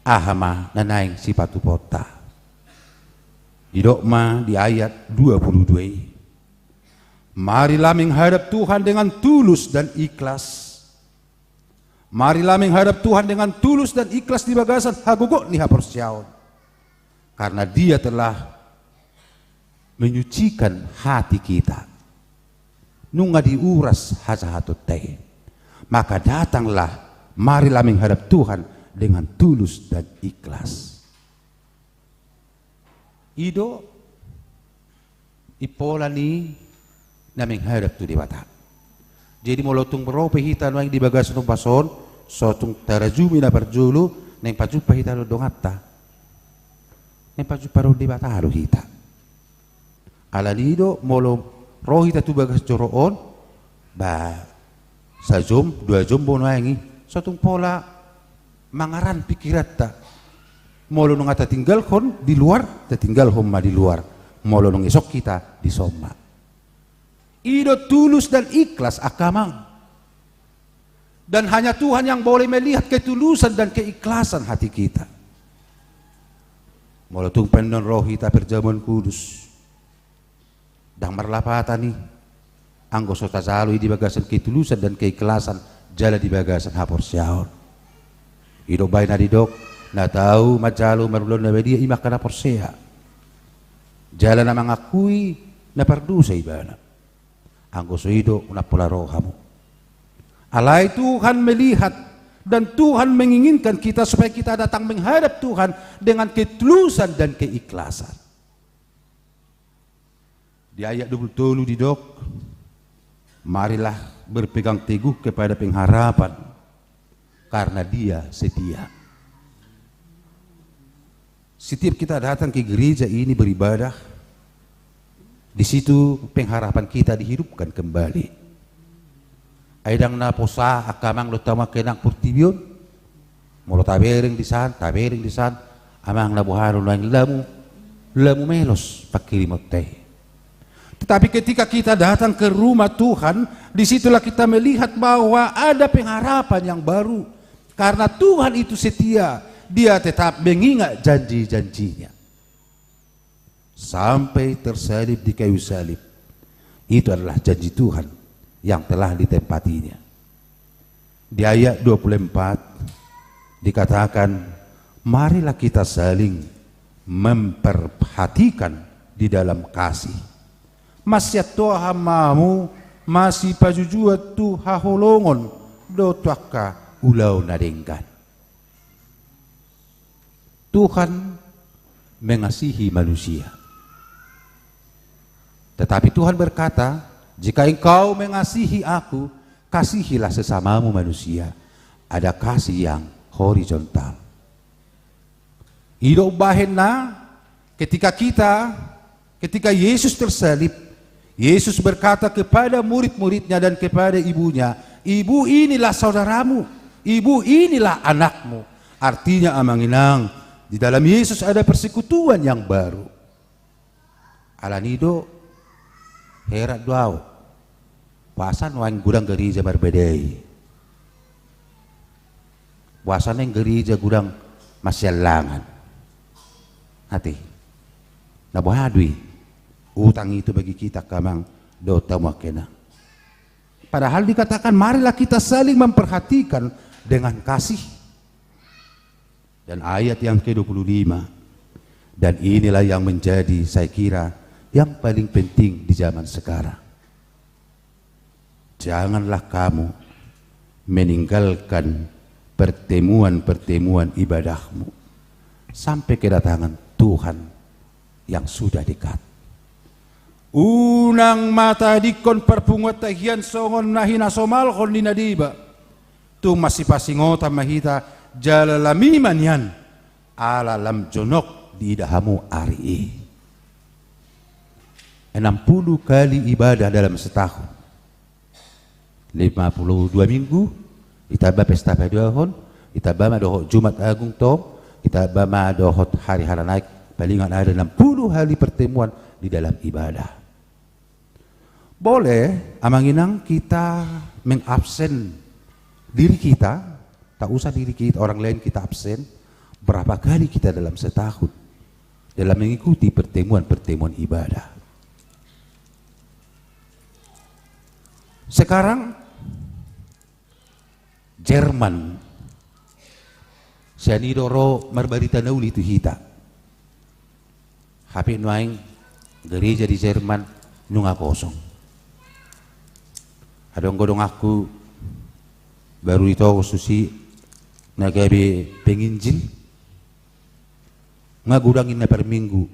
aha ma na naeng sipatupaonta. Didok ma di ayat dua puluh dua i. Marilah menghadap Tuhan dengan tulus dan ikhlas. Marilah menghadap Tuhan dengan tulus dan ikhlas di bagasan hagogot ni haporseaon. Karena Dia telah menyucikan hati kita. Nunga diuras hajahatonta i. Maka datanglah, marilah menghadap Tuhan dengan tulus dan ikhlas. I do impola ni na menghadap tu Debata. Jadi molo tung ro pe hita nuaeng di bagasan ombas on, so tung tarajumi na parjolo, naeng pajumpa hita dohot donganta. Naeng pajumpa dohot Debata do hita. Alani i do molo ro hita tu bagas joro on, ba, sajom, dua jom bo nuaeng i, so tung pola mangaran pikiranta. Molo nunga tatinggalhon di luar, tatinggalhon ma di luar. Molo nunga dison hita, dison ma. I do tulus dan ikhlas, angka amang. Dan hanya Tuhan yang boleh melihat ketulusan dan keikhlasan hati kita. Molo tung pe annon ro hita parjamuan kudus, ndang marlapatan i, anggo so tajalo i di bagasan ketulusan dan keikhlasan, jala di bagasan haporseaon. I do umbahen na didok, na tau manjalo marulaon na badia i ma angka na porsea. Jala na mangakui na pardosa ibana. Anggo so i do, unang pola ro hamu. Alai Tuhan melihat dan Tuhan menginginkan kita supaya kita datang menghadap Tuhan dengan ketulusan dan keikhlasan. Di ayat dua puluh tolu didok, marilah berpegang teguh kepada pengharapan, karena Dia setia. Setiap kita datang ke gereja ini beribadah, di situ pengharapan kita dihidupkan kembali. Ai ndang na posa angka amang dohot hamu angka inang portibi on. Molo tabereng disan, tabereng disan, amang na boha do nuaeng, lamu, lamu melos panghirimonta i. Tetapi ketika kita datang ke rumah Tuhan, disitulah kita melihat bahwa ada pengharapan yang baru. Karena Tuhan itu setia, Dia tetap mengingat janji-janjinya. Sampai tersalib di kayu salib. Itu adalah janji Tuhan yang telah ditepatinya. Di ayat dua puluh empat dikatakan, marilah kita saling memperhatikan di dalam kasih. Masiantoham ma hamu masipajujuan tu haholongon dohot tu angka ulaon na denggan. Tuhan mengasihi manusia. Tetapi Tuhan berkata, jika engkau mengasihi aku, kasihilah sesamamu manusia. Ada kasih yang horizontal. I do umbahen na, ketika kita, ketika Yesus tersalib, Yesus berkata kepada murid-muridnya dan kepada ibunya, "Ibu, inilah saudaramu, ibu, inilah anakmu." Artinya, amang inang, di dalam Yesus ada persekutuan yang baru. Alani do, heran do au. Boasa nuaeng godang gereja marbadai? Boasa nuaeng gereja godang masiallangan? Ate. Na boha do i? Utang itu bagi kita angka amang dohot hamu angka inang. Padahal dikatakan, marilah kita saling memperhatikan dengan kasih. Dan ayat yang kedua puluh lima, dan inilah yang menjadi, saya kira, yang paling penting di zaman sekarang. Janganlah kamu meninggalkan pertemuan-pertemuan ibadahmu sampai kedatangan Tuhan yang sudah dekat. Unang ma taadingkon parpunguanta hian songon na hinasomalhon ni na deba. Tung masipasingotan ma hita, jala lami ma nian, ala lam jonok diida hamu ari i. Enam puluh kali ibadah dalam setahun. Lima puluh dua minggu, ditamba pesta paduahon, ditamba ma dohot Jumat Agung tong, ditamba ma dohot hari Haranaik, palingan ada enam puluh hari pertemuan di dalam ibadah. Boleh, Amang Inang, kita mengabsen diri kita, tak usah diri kita, orang lain kita absen, berapa kali kita dalam setahun dalam mengikuti pertemuan-pertemuan ibadah. Sekarang Jerman sian i do ro marbarita na uli tu hita. Hape nuaeng gereja di Jerman nunga kosong. Adong do donganku baru ditogos tusi na gabe penginjil. Nga godang inna per minggu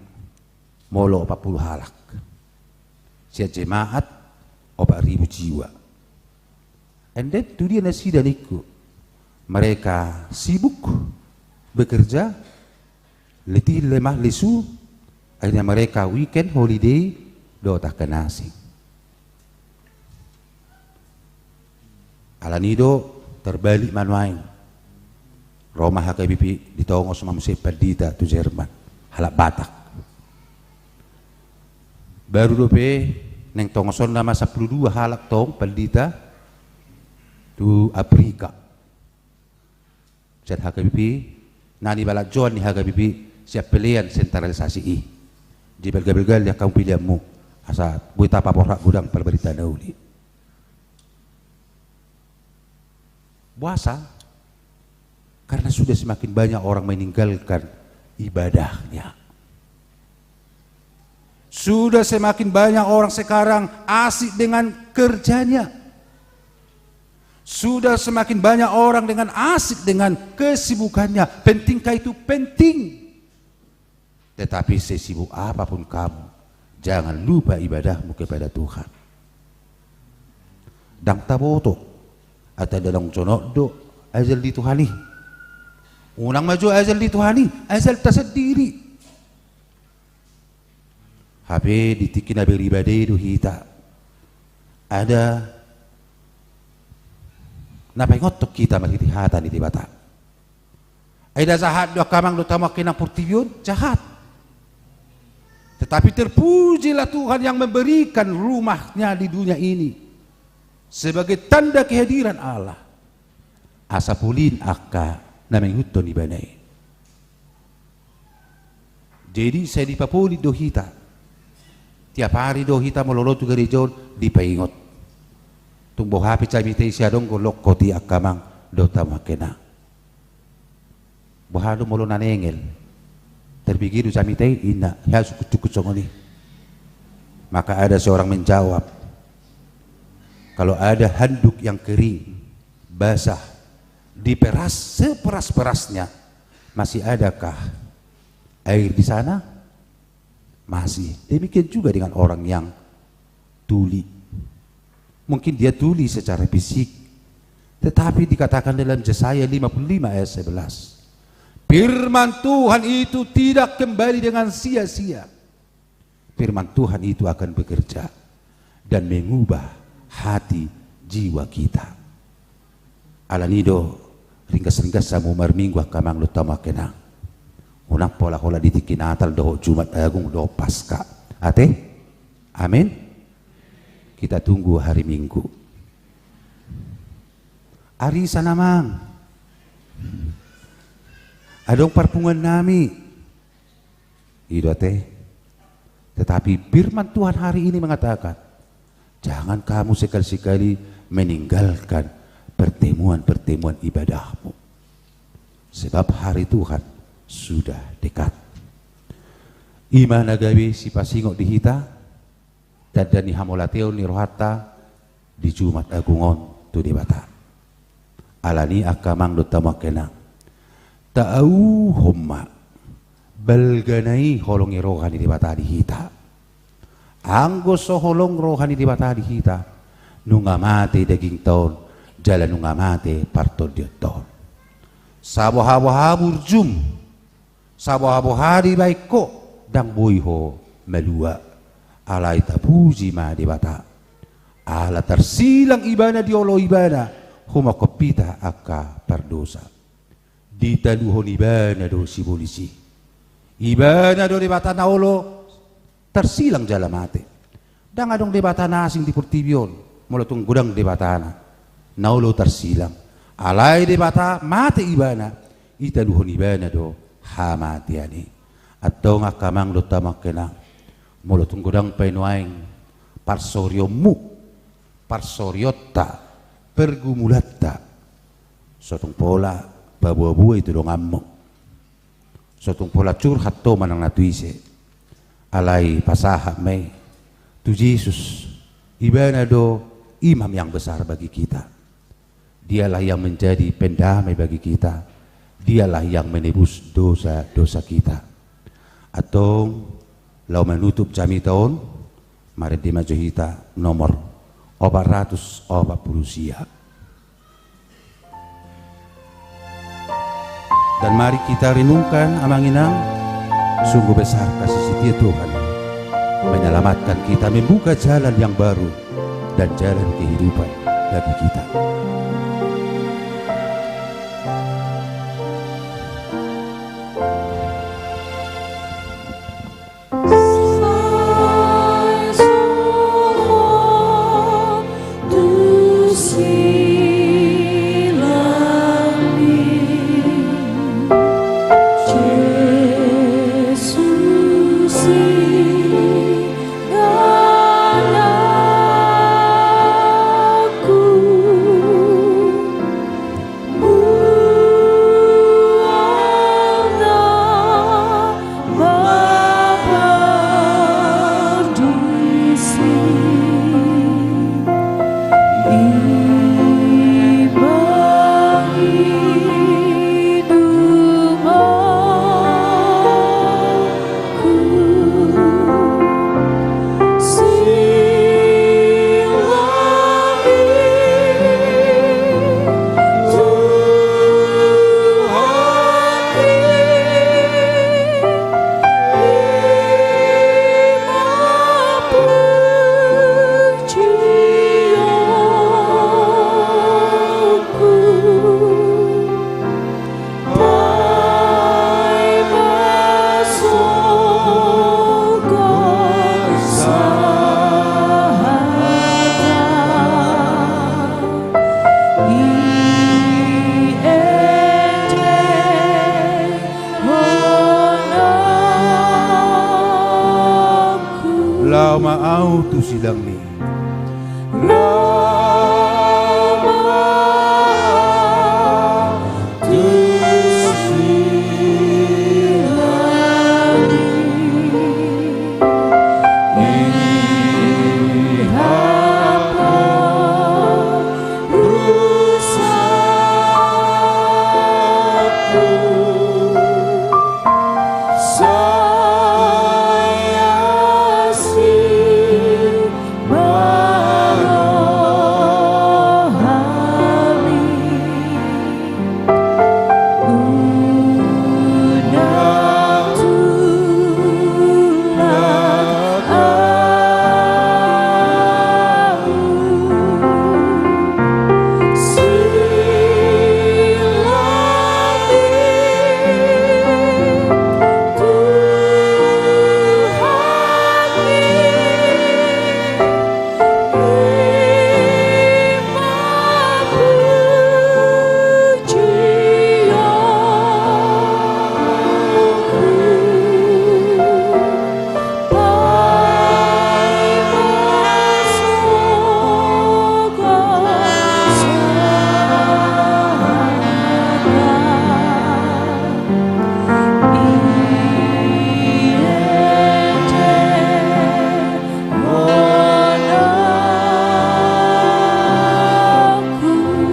molo opat puluh halak. Sian jemaat opat ribu jiwa. And then tu dia nasida ningku? Mereka sibuk bekerja, letih lemah lesu, akhirnya mereka weekend holiday dohot angka na asing. Alani do terbalik ma nuaeng. Ro ma H K B P ditongos ma muse pandita tu Jerman, halak Batak. Baru dope naeng tongosonna ma sampulu dua halak tong pandita tu Afrika. Sian H K B P, na nibalanjoan ni H K B P sian pelean sentralisasi i. Di belga-belga di angka peleanmu, asa boi tapaborhat godang parbarita na uli. Boasa? Karena sudah semakin banyak orang meninggalkan ibadahnya. Sudah semakin banyak orang sekarang asik dengan kerjanya. Sudah semakin banyak orang dengan asik dengan kesibukannya. Pentingkah itu? Penting. Tetapi sesibuk apapun kamu, jangan lupa ibadahmu kepada Tuhan. Ndang taboto, ata ndang jonok do ajal ni Tuhan i. Unang ma jo ajal ni Tuhan i, ajalta sandiri. Hape di tingki na beribadah i do hita. Ada na paingothon hita marhite hata ni Debata. Ai nda jahat do angka amang dohot hamu angka inang portibi on? Jahat. Tetapi terpujilah Tuhan yang memberikan rumahnya di dunia ini sebagai tanda kehadiran Allah. Asa polin angka na mangihuthon ibana i. Jadi sai dipapolin do hita. Tiap ari do hita molo ro tu gareja on dipaingot. Tung boha pe jamita i sai adong do lokkot i angka amang dohot hamu angka inang. Boha do molo na nengel? Terpikir do jamita i, inna, hea sungkun-sungkun songon i. Maka ada seorang menjawab, kalau ada handuk yang kering, basah, diperas seperas-perasnya, masih adakah air di sana? Masih. Demikian juga dengan orang yang tuli. Mungkin dia tuli secara fisik, tetapi dikatakan dalam Yesaya lima puluh lima ayat sebelas, firman Tuhan itu tidak kembali dengan sia-sia. Firman Tuhan itu akan bekerja dan mengubah hati jiwa kita. Alani do, ringgas-ringgas hamu marminggu angka amang dohot hamu angka inang. Unang pola holan di tingki Natal dohot Jumat Agung dohot Paskah. Ate? Amin. Kita tunggu hari Minggu. Arisan amang. Adong parpunguan nami. I do ate. Tetapi firman Tuhan hari ini mengatakan, jangan kamu sekali-sekali meninggalkan pertemuan-pertemuan ibadahmu. Sebab hari Tuhan sudah dekat. I ma na gabe sipasingot di hita, tanda ni hamauliateon ni rohanta di Jumat Agung on tu Debata. Alani angka amang dohot hamu angka inang, taauhon ma balgana i holong ni roha ni Debata di hita. Anggo so holong roha ni Debata di hita, nunga mate dagingta on, jala nunga mate partondionta on. Saboha-boha burjum, saboha-boha dibahen ho, ndang boi ho malua. Alai tapuji ma Debata. Ala tarsilang ibana di olo ibana, humophop hita angka pardosa. Ditaluhon ibana do sibolis i. Ibana do Debata na olo tarsilang jala mate. Ndang adong debata na asing di portibi on, molo tung godang Debatana. Na olo tarsilang. Alai Debata mate ibana, ditaluhon ibana do hamatean i. Antong angka amang dohot hamu angka inang, molo tung godang pe nuaeng parsorionmu, parsorionta, pergumulanta, so tung pola paboa-boa i tu donganmu. So tung pola curhat ho manang na tu ise. Alai pasahat ma i tu Jesus, ibana do imam yang besar bagi kita. Dialah yang menjadi pendamai bagi kita. Dialah yang menebus dosa-dosa kita. Antong, laho manutup jamita on, marende ma jo hita nomor opat ratus opat pulu sia. Dan mari kita renungkan, amang inang, sungguh besar kasih setia Tuhan menyelamatkan kita, membuka jalan yang baru dan jalan kehidupan bagi kita. Laho ma ahu tu silangni.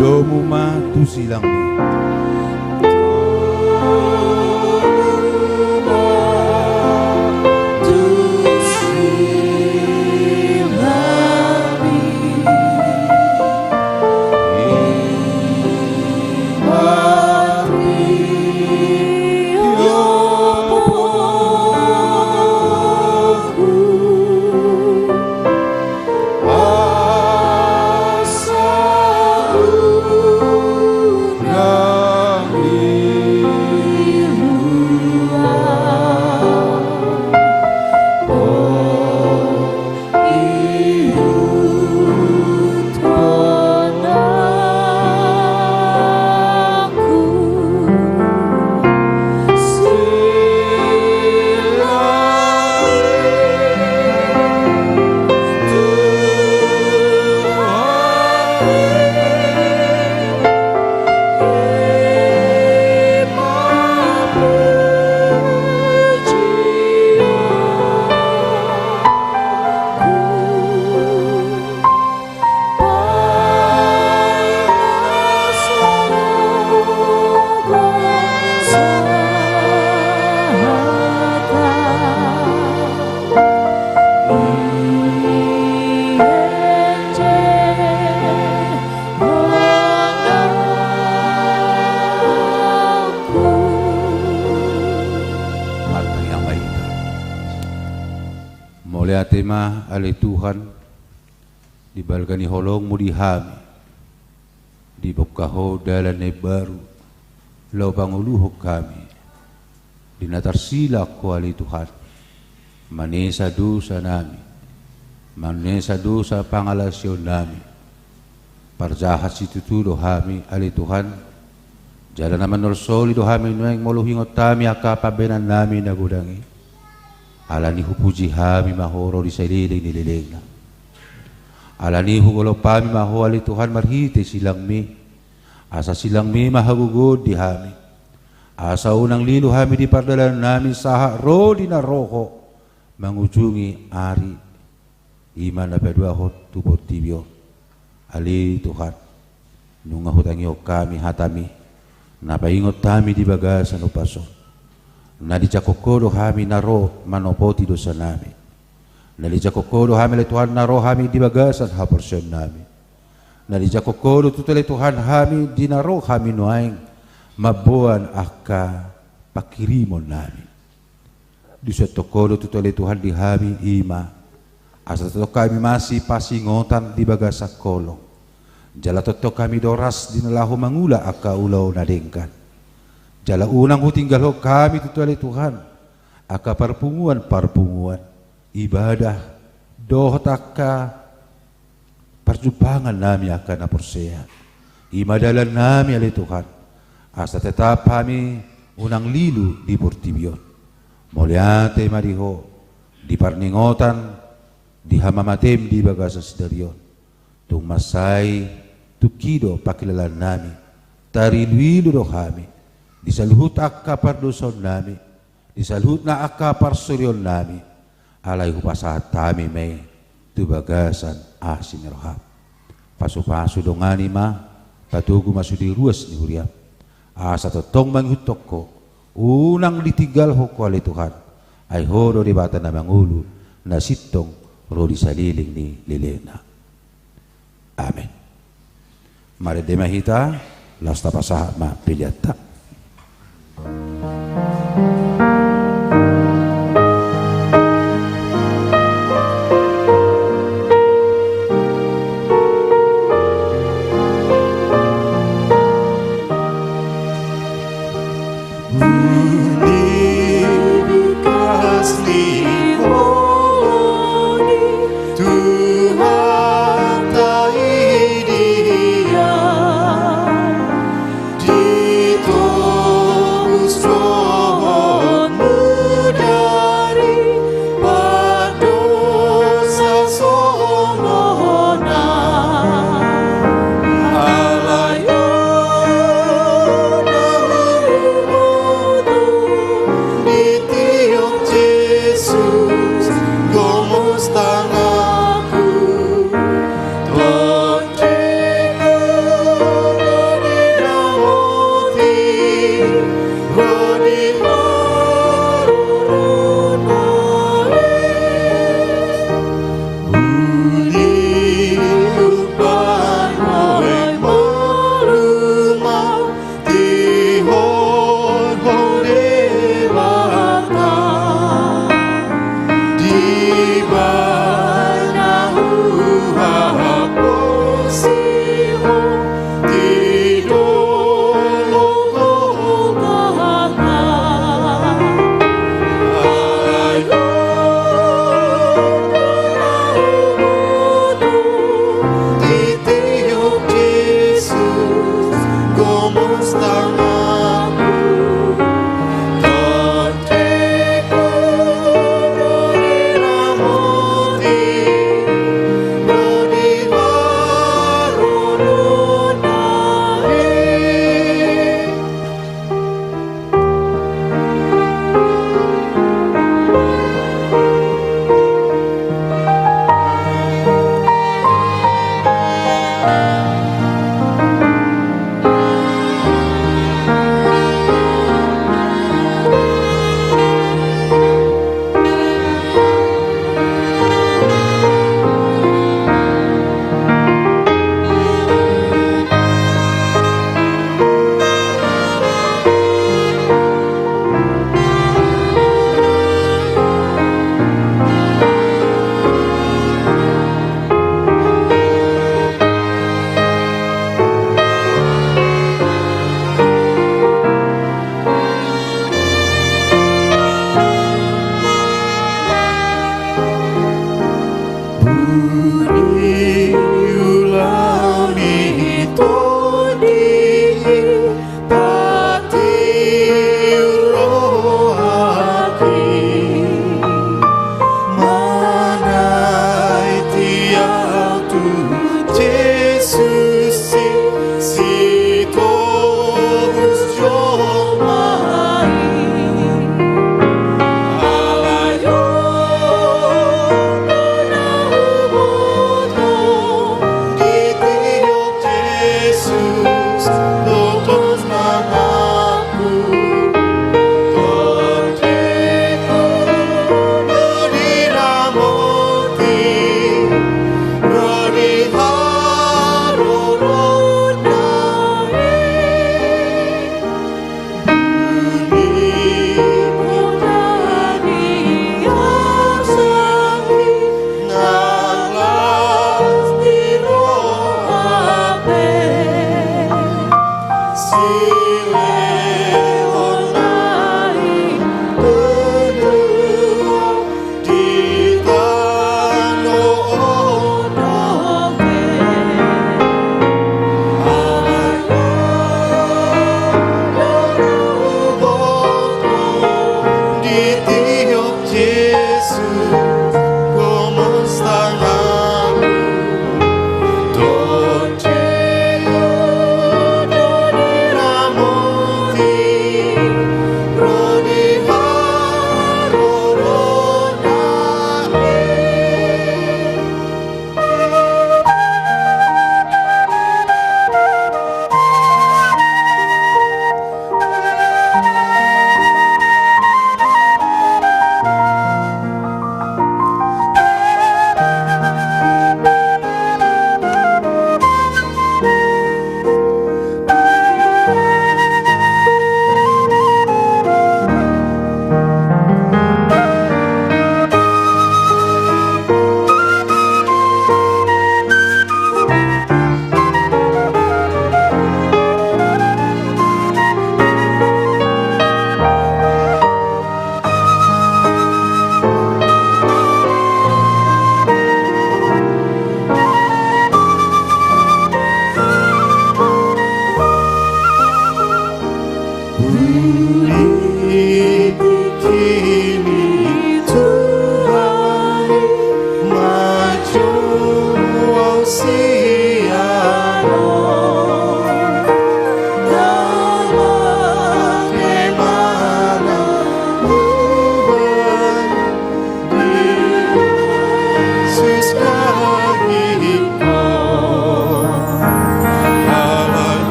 Domu ma tu silangni. Ate ma ale Tuhan, dibalga ni holongmu di hami, dibungka Ho dalan na imbaru, laho pangoluhon hami di na tarsilang Ho ale Tuhan, manesa dosa nami, manesa dosa pangalaosion nami. Parjahat situtu do hami ale Tuhan, jala na manolsoli do hami nuaeng molo huingot hami angka pambahenan nami na godang i. Alani hupuji hami ma Ho ro di saleleng ni lelengna. Alani hugolop hami ma Ho ale Tuhan marhite silangmi, asa silangmi ma hagogoon di hami, asa unang lilu hami di pardalanan nami sahat ro di na ro Ho mangujungi ari i ma na paduahon tu portibi on. Ale Tuhan, nunga hutangihon hami hatami na paingot hami di bagasan ombas on. Na dijangkon Ho do hami na ro manopoti dosa nami. Na dijangkon Ho do hami ale Tuhan na ro hami di bagasan haporseaon nami. Na dijangkon Ho do tutu ale Tuhan hami di na ro hami nuaeng mamboan angka panghirimon nami. Disuanhon Ho do tutu ale Tuhan di hami i ma, asa tongtong hami masipasingotan di bagasan holong. Jala tongtong hami doras di na laho mangula angka ulaon na denggan. Jala unang hutinggalhon hami tutu ale Tuhan angka parpunguan-parpunguan ibadah dohot angka parjumpangan nami angka na porsea. I ma dalan nami ale Tuhan, asa tetap hami unang lilu di portibi on. Mauliate ma di Ho di parningotan di hamamatem di bagasan sadari on. Tung mansai tungki do pangkilalaan nami, tariluilu do hami di saluhut angka pardosaon nami, di saluhutna angka parsorion nami, alai hupasahat hami ma i tu bagasan asi ni roham. Pasupasu dongani ma, patogu ma sude ruas ni huriam, asa tongtong mangihuthon Ho, unang ditinggalhon Ho ale Tuhan, ai Ho do Debata na mangolu, na sintong ro di saleleng ni lelengna. Amen. Marende ma hita, laos tapasahat ma peleanta.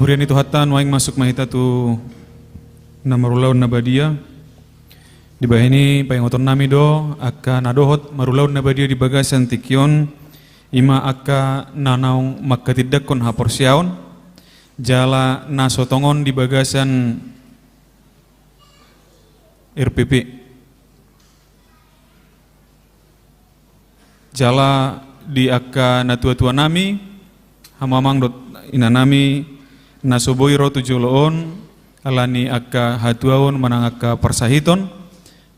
Huria ni Tuhanta, nuaeng masuk ma hita tu na marulaon na badia. Dibahen i paingoton nami do angka na dohot marulaon na badia di bagasan tingki on, i ma angka na naung manghatindanghon haporseaon jala na so tongon di bagasan R P P. Jala di angka natua-tua nami, hamu amang dohot ina nami na so boi ro tu jolo on ala ni angka hatuaon manang angka parsahiton,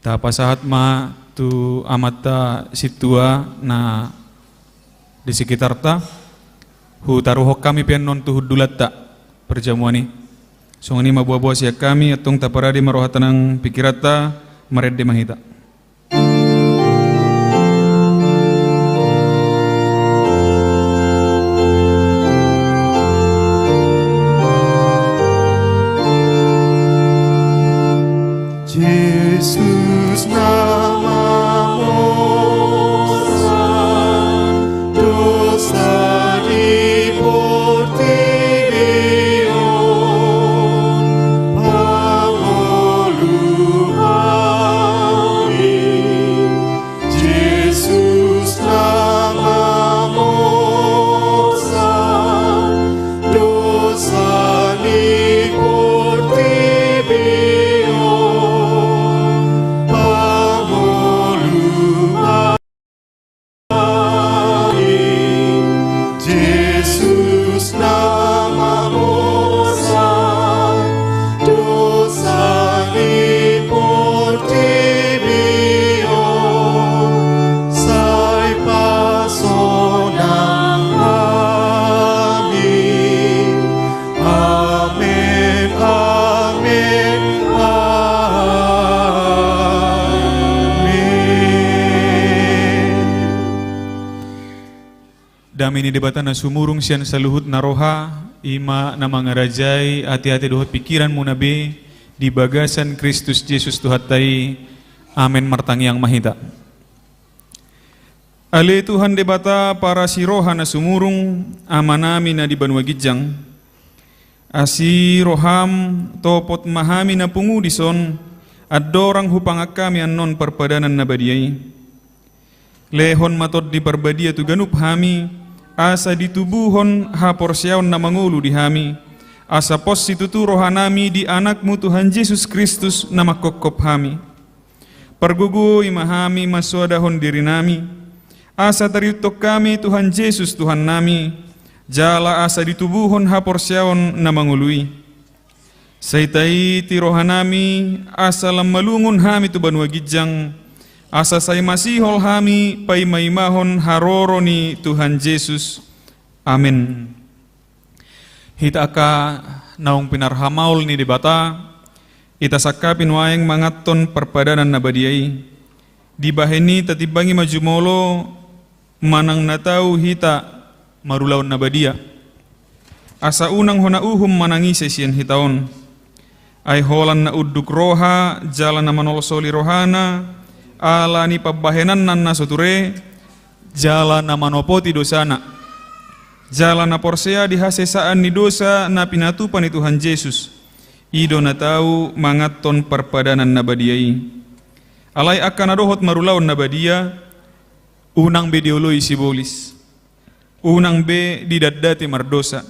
tapasahat ma tu amanta sintua na di sekitarta. Hutaruhon hami pe annon tu hundulanta parjamuan i. Songon i ma boa-boa sian hami, antong taparade ma rohanta nang pingkiranta, marende ma hita. Jesus na mamorsan dosa di portibi on, pangoluhan Dame ni Debata na sumurung sian saluhutna roha, i ma na mangarajai ateate dohot pingkiranmuna be di bagasan Kristus Jesus Tuhanta i. Amen. Martangiang ma hita. Ale Tuhan Debata parasi roha na sumurung, Amanami na di banua ginjang, asi roham, topot ma hami na pungu dison, andorang hupangan hami annon parpadanan na badia i. Lehon ma Tondi Parbadia tu ganup hami, asa ditubuhon haporseaon na mangolu di hami, asa pos situtu rohanami di Anakmu Tuhan Jesus Kristus na manghophop hami. Pargogoi ma hami mansoadahon dirinami, asa tariuthon hami Tuhan Jesus Tuhannami, jala asa ditubuhon haporseaon na mangolu i. Sai taiti rohanami, asa lam malungun hami tu banua ginjang, asa sai masihol hami paimaimahon haroro ni Tuhan Jesus. Amen. Hita angka naung pinarhamaol ni Debata, hita sangkapi nuaeng manganhon parpadanan na badia i. Dibahen i tatimbangi ma jumolo manang na tau hita marulaon na badia. Asa unang hona uhum manang ise sian hita on. Ai holan na unduk roha jala na manolsoli rohana, ala ni pambahenanna na so ture, jala na manopoti dosana, jala na porsea di hasesaan ni dosa na pinatupa ni Tuhan Jesus, i do na tau manganhon parpadanan na badia i. Alai angka na dohot marulaon na badia, unang be dioloi sibolis, unang be didatdati mardosa.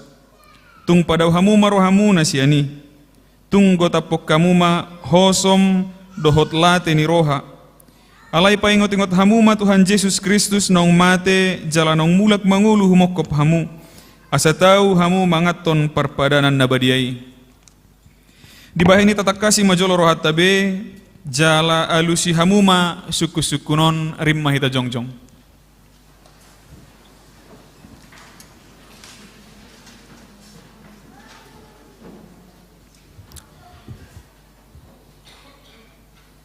Tung padao hamu ma rohamuna sian i. Tung gotaphon hamu ma hosom dohot late ni roha. Alai paingotingot hamu ma Tuhan Jesus Kristus naung mate jala naung mulak mangolu humophop hamu, asa tau hamu manganhon parpadanan na badia i. Dibahen i tatangkasi ma jolo rohanta be, jala alusi hamu ma sungkunsungkun on. Rim ma hita jongjong.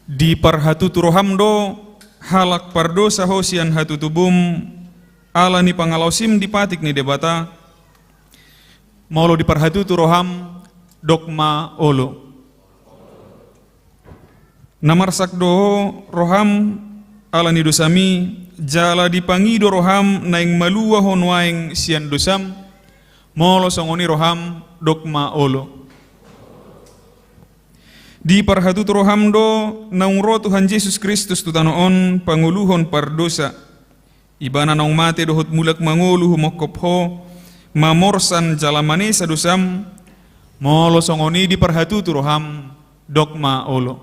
Diparhatutu roham do, halak pardosa ho sian hatutubum, ala ni pangalaosim di patik ni Debata. Molo diparhatutu roham, dok ma olo. Na marsak do roham ala ni dosami, jala dipangido roham naeng malua ho nuaeng sian dosam? Molo songon i roham, dok ma olo. Diparhatutu roham do naung ro Tuhan Jesus Kristus tu tano on pangoluhon pardosa. Ibana naung mate dohot mulak mangolu humophop ho, mamorsan jala manesa dosam. Molo songon i diparhatutu roham, dok ma olo.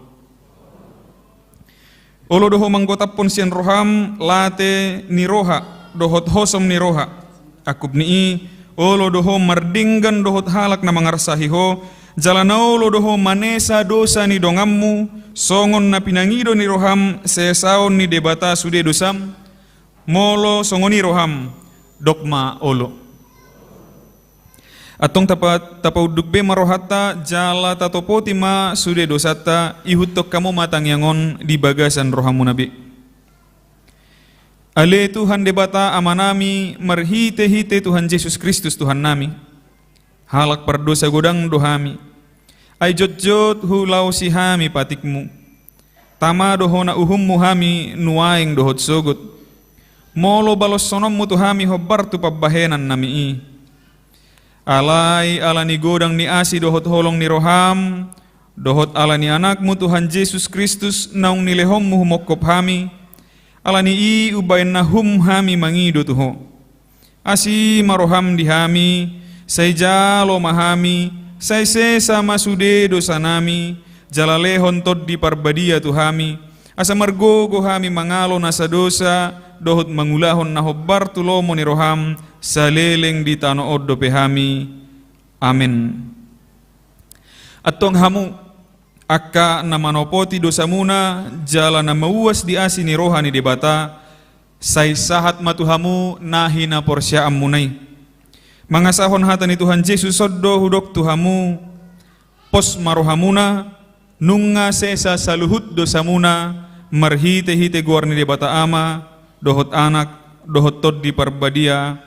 Olo do ho manggotaphon sian roham late ni roha dohot hosom ni roha. Angkup ni i, olo do ho mardenggan dohot halak na mangarsahi ho, jala na olo do ho manesa dosa ni donganmu, songon na pinangido ni roham sesaon ni Debata sude dosam? Molo songon i roham, dok ma olo. Antong tapa-, tapaunduk be ma rohanta, jala tatopoti ma sude dosanta, ihuthon hamu ma tangiang on di bagasan rohamuna be. Ale Tuhan Debata Amanami, marhitehite Tuhan Jesus Kristus Tuhannami, halak pardosa godang do hami. Ai jotjot hulaosi hami patikmu. Tama do hona uhummu hami nuaeng dohot sogot. Molo balosononmu tu hami hombar tu pambahenannami i. Alai ala ni godang ni asi dohot holong ni roham, dohot ala ni Anakmu Tuhan Jesus Kristus naung nilehonmu humophop hami, ala ni i umbahen na hum hami mangido tu ho. Asi ma roham di hami, sai jalo ma hami, sai sesa ma sude dosanami, jala lehon Tondi Parbadia tu hami, asa margogo hami mangalo nasa dosa, dohot mangulahon na hombar tu lomo ni roham, saleleng di tano on dope hami. Amen. Antong hamu, angka na manopoti dosamuna, jala na mauas di asi ni roha ni Debata, sai sahat ma tu hamu na hinaporseaonmuna i. Mangasahon hata ni Tuhan Jesus on do hudok tu hamu, pos ma rohamuna, nunga sesa saluhut dosamuna, marhitehite goar ni Debata Ama, dohot Anak, dohot Tondi Parbadia.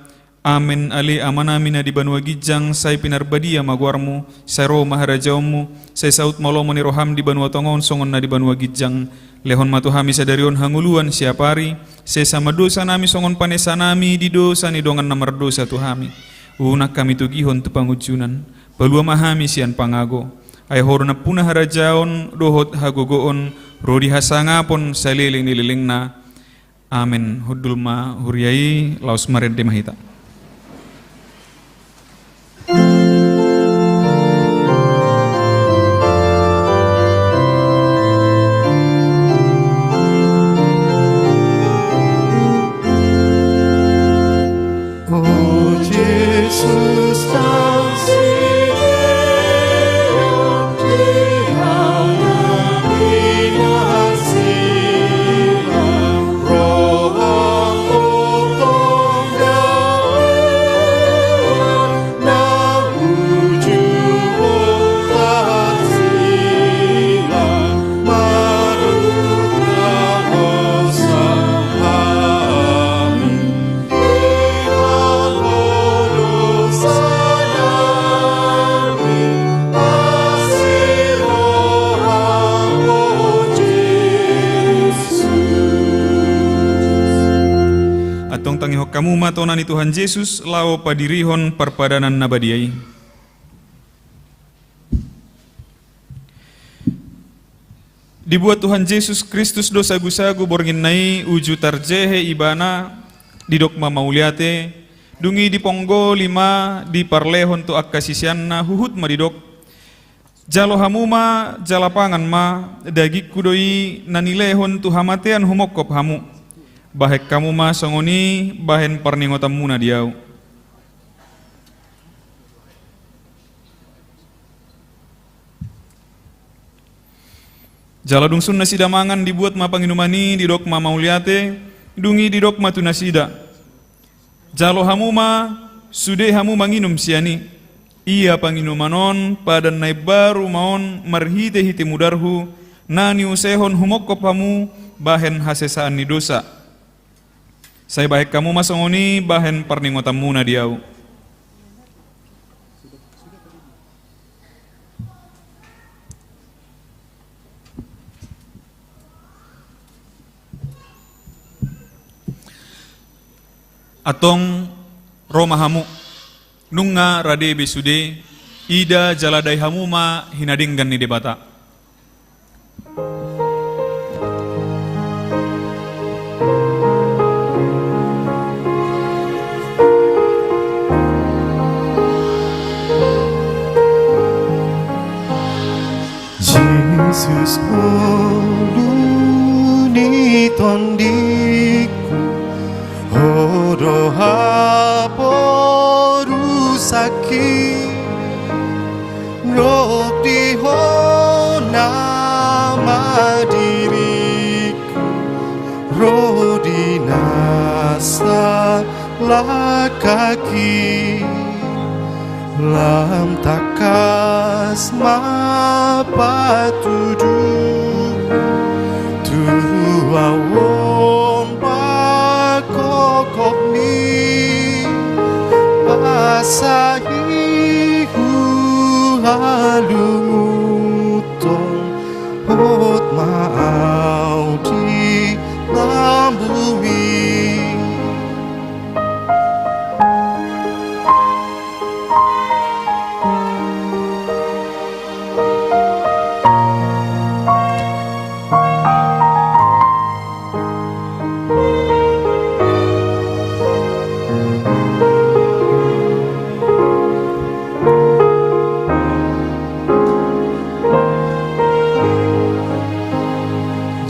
Amen. Ale Amanami na di banua ginjang, sai pinarbadia ma goarmu, sai ro ma harajaonmu, sai saut ma lomo ni roham di banua tonga on songon na di banua ginjang. Lehon ma tu hami sadari on hangoluan siapari, sesa ma dosanami songon panesanami di dosa ni dongan na mardosa tu hami. Unang hami togihon tu pangunjunan, palua ma hami sian pangago. Ai Ho do nampuna harajaon dohot hagogoon, ro di hasangapon saleleng ni lelengna. Amen. Hundul ma huria i, laos marende ma hita. O Jesus, Antong tangihon hamu ma tona ni Tuhan Jesus laho padirihon parpadanan na badia i. Dibuat Tuhan Jesus Kristus do sagusagu bornginna i uju tarjehe Ibana, didok ma mauliate, dung i diponggoli ma diparlehon tu angka siseanna, huhut ma didok: Jalo hamu ma, jala pangan ma, dagingku do i na nilehon tu hamatean humongkop hamu. Bahen hamu ma songon i bahen parningotanmuna di Ahu. Jala dung sun nasida mangan, dibuat ma panginuman i, didok ma mauliate, dung i didok ma tu nasida: Jalo hamu ma, sude hamu manginum sian i. Ia panginuman on padan na imbaru ma on marhitehite mudarhu, na niusehon humongkop hamu bahen hasesaan ni dosa. Sai bahen hamu ma songon i bahen parningotanmuna di Ahu. Antong ro ma hamu, nunga rade be sude, ida jala dai hamu ma hinadenggan ni Debata. Jesus, ngolu ni tondingku, Ho do haporusangki, nang di Ho nama diringku, ro di na salangkangki. Lam tangkas ma patuduhon tu ahu on pangkophopmi, asa i huhalungunhon, hot ma ahu di lambumi.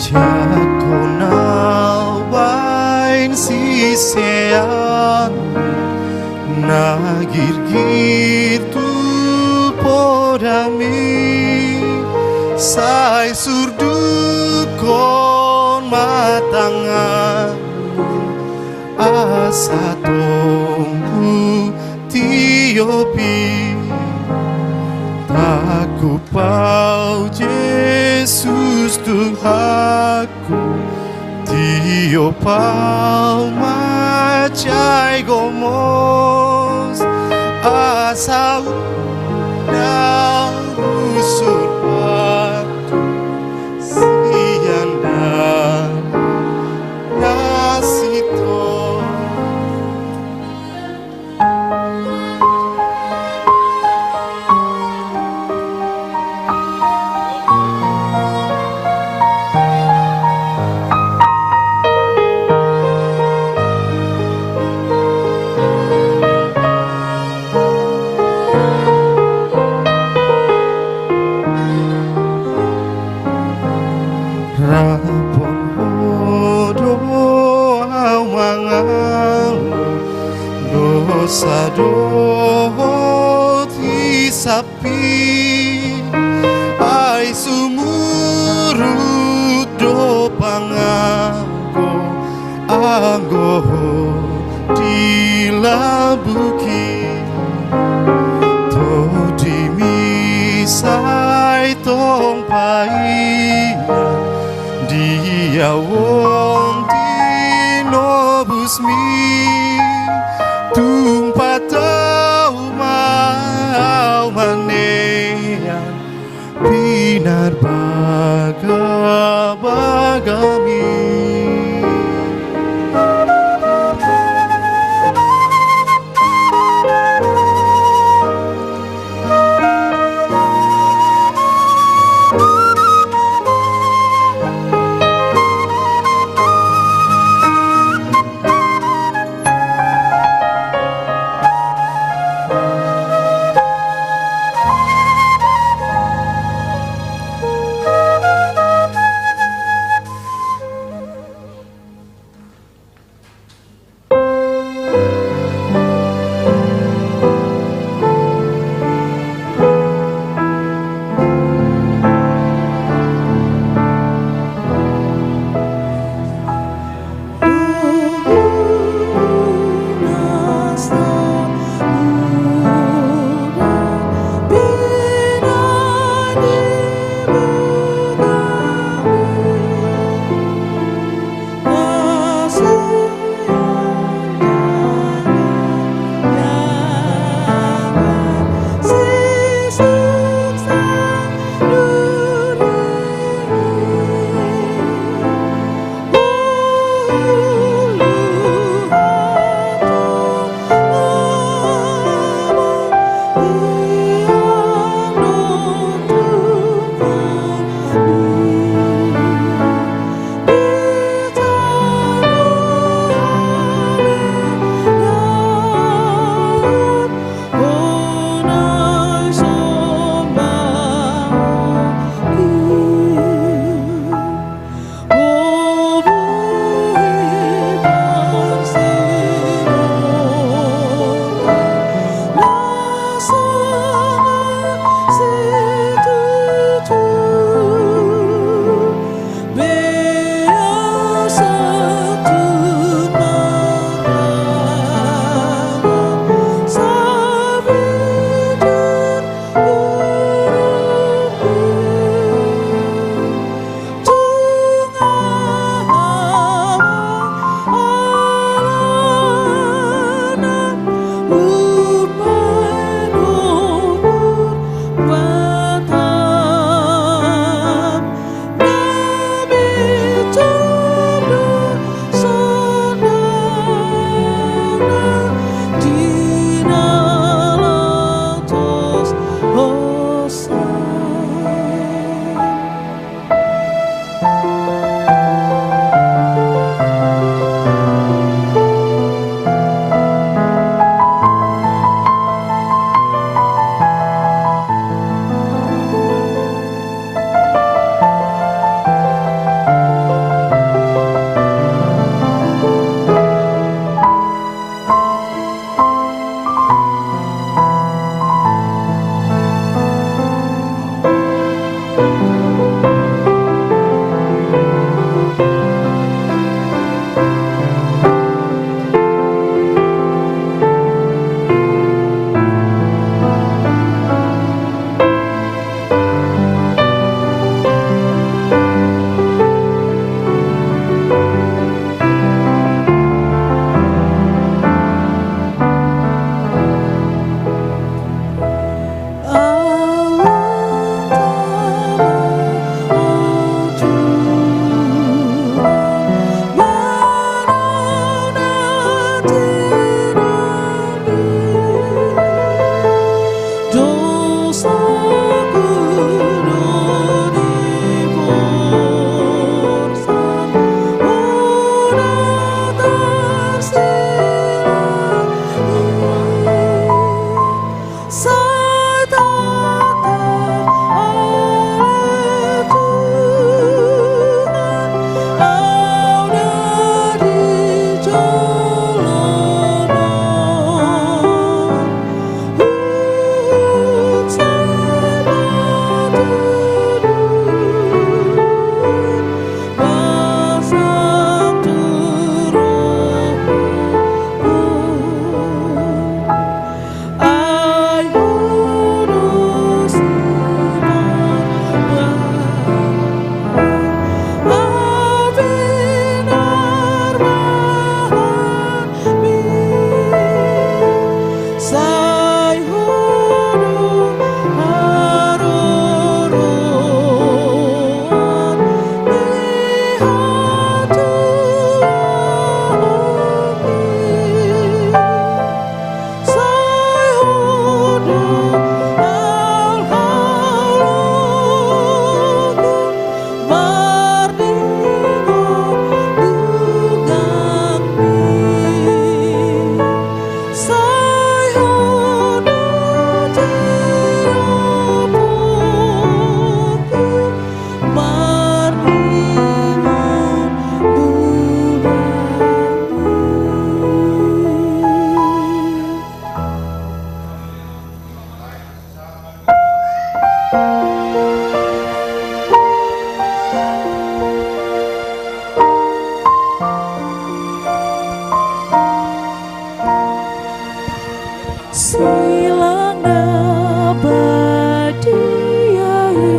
Jago na baen sisean na girgir tu podami, sai surdukkon ma tangan asa tong hutiopi. Tangkup ahu Jesus Tuhan, tiop ahu ma sai gomos, asa unang usur patu sian dalan na sintong. Rap dohot ho do au mangalo, dosa dohot hisap i, ai sumurut do pangago anggo ho di lambungki. Tondimi sai tong paingan di au on tinobusmi, tung patau ma au manean pinarbagabagami. Silang na badia i,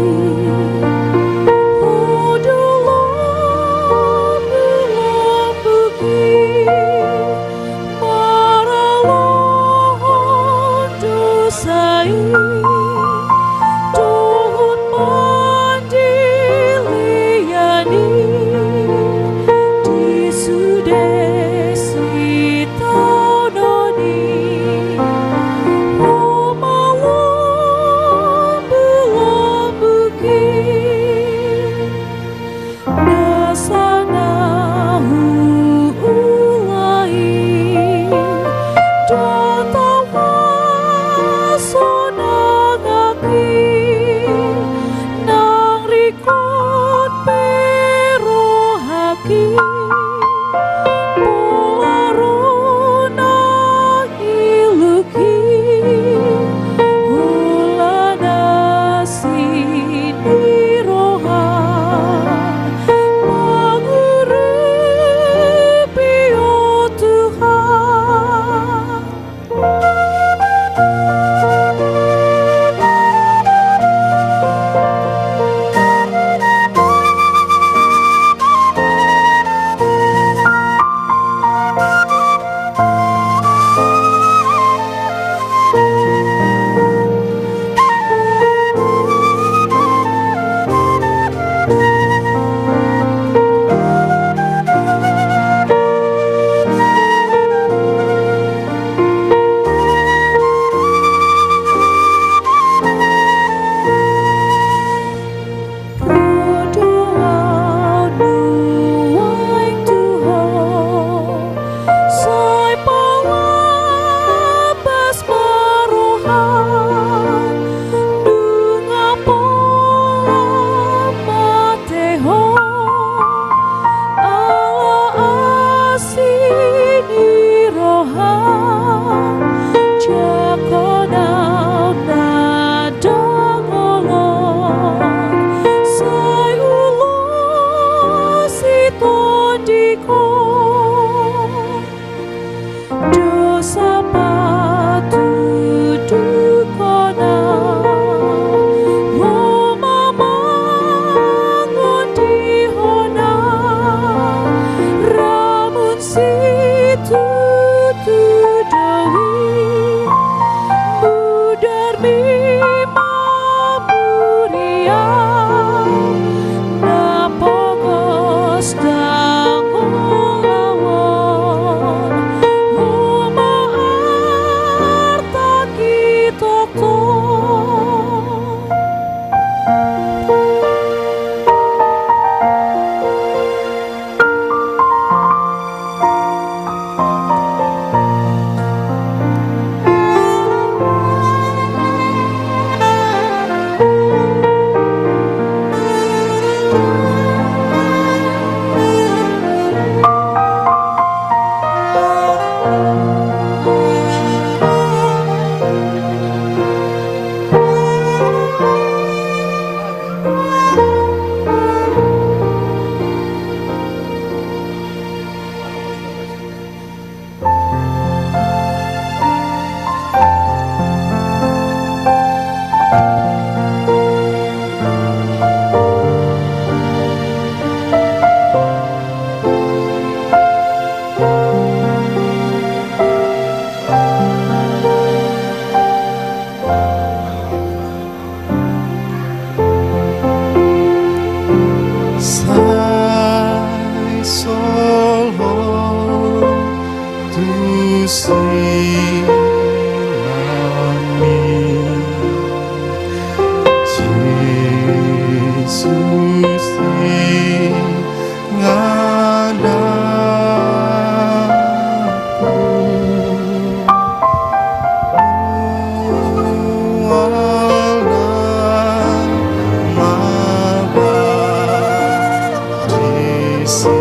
udu lombu-lombu i, maralohon dosa i, dohot pandilian i, di sude sitaonon i, Ho ma Lombu-lombungki, nasa na huula i, ndang tau hasonangki, ndang ringkot be rohangki, pola ro nang ilungki, hulana sian ni roha mangurupi, o Tuhan. Ro do au nuaeng tu Ho, sai palambas ma roham, nunga pola mate ho, ala asi ni roham, jangkon au na ndang holong, sai ulos i tondingkon. Dosa patuduhon au, Ho ma mangondihon au, ramun situtu do i, mudarmi ma muriam, na pogos ndang ulaon. Sinami Jesus i ngadahku, mual na mabaptis i.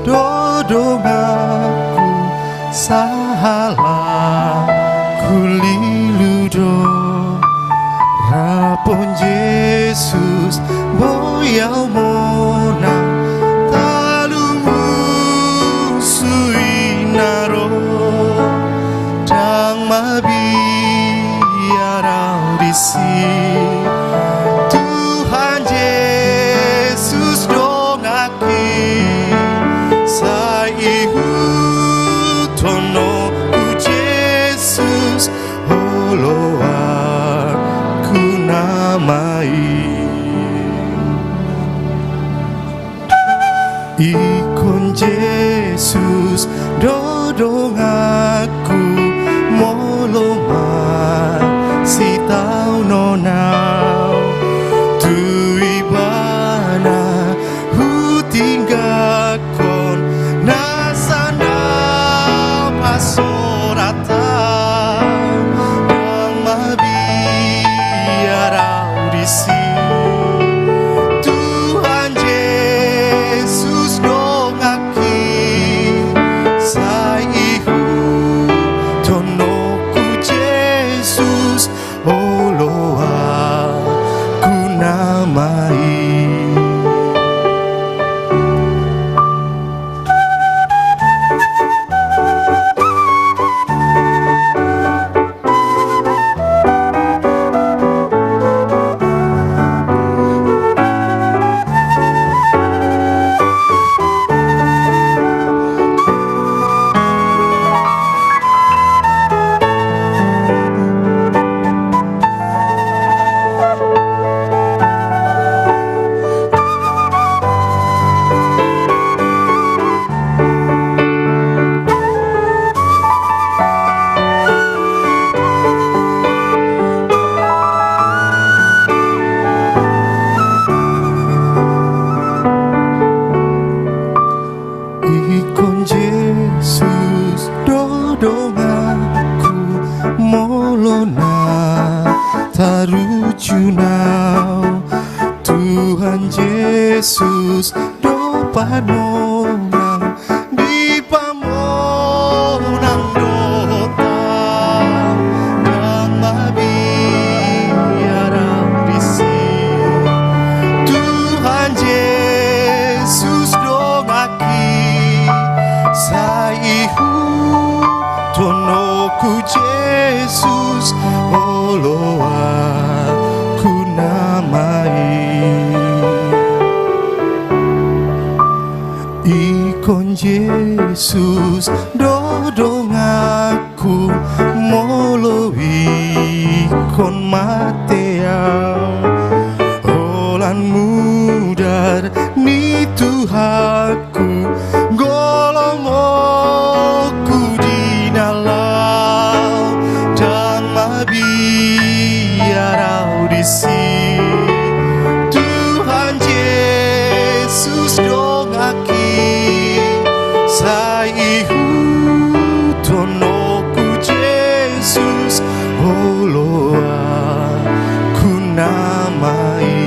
do donganku, sahalakku lilu do. Rap on Jesus, boi au monang, talu musu i na ro. Ndang mabiar au disi, Tuhan Jesus dongan Sai ihuthononku Jesus, oloanku nama i. Ingkon Jesus do donganku, molo masitaonon au tu Ibana hutinggangkon nasa na pasorat au. Ndang mabiar au disi, Tuhan Jesus donganki. Sai ihuthononku Jesus, oloanku nama i. Ingkon Jesus do donganku, molo na tarujun au, Tuhan Jesus do panonang, dipamonang do hotau. Ndang mabiar au disi, Tuhan Jesus donganki. Sai ihuthononku Jesus, oloanku nama i. Ingkon Jesus do donganku, molo ingkon mate au, holan mudar ni Tuhanku, golongonku di na laho. Ndang mabiar au disi, Tuhan Jesus donganki. Sai ihuthononku Jesus, oloanku nama i.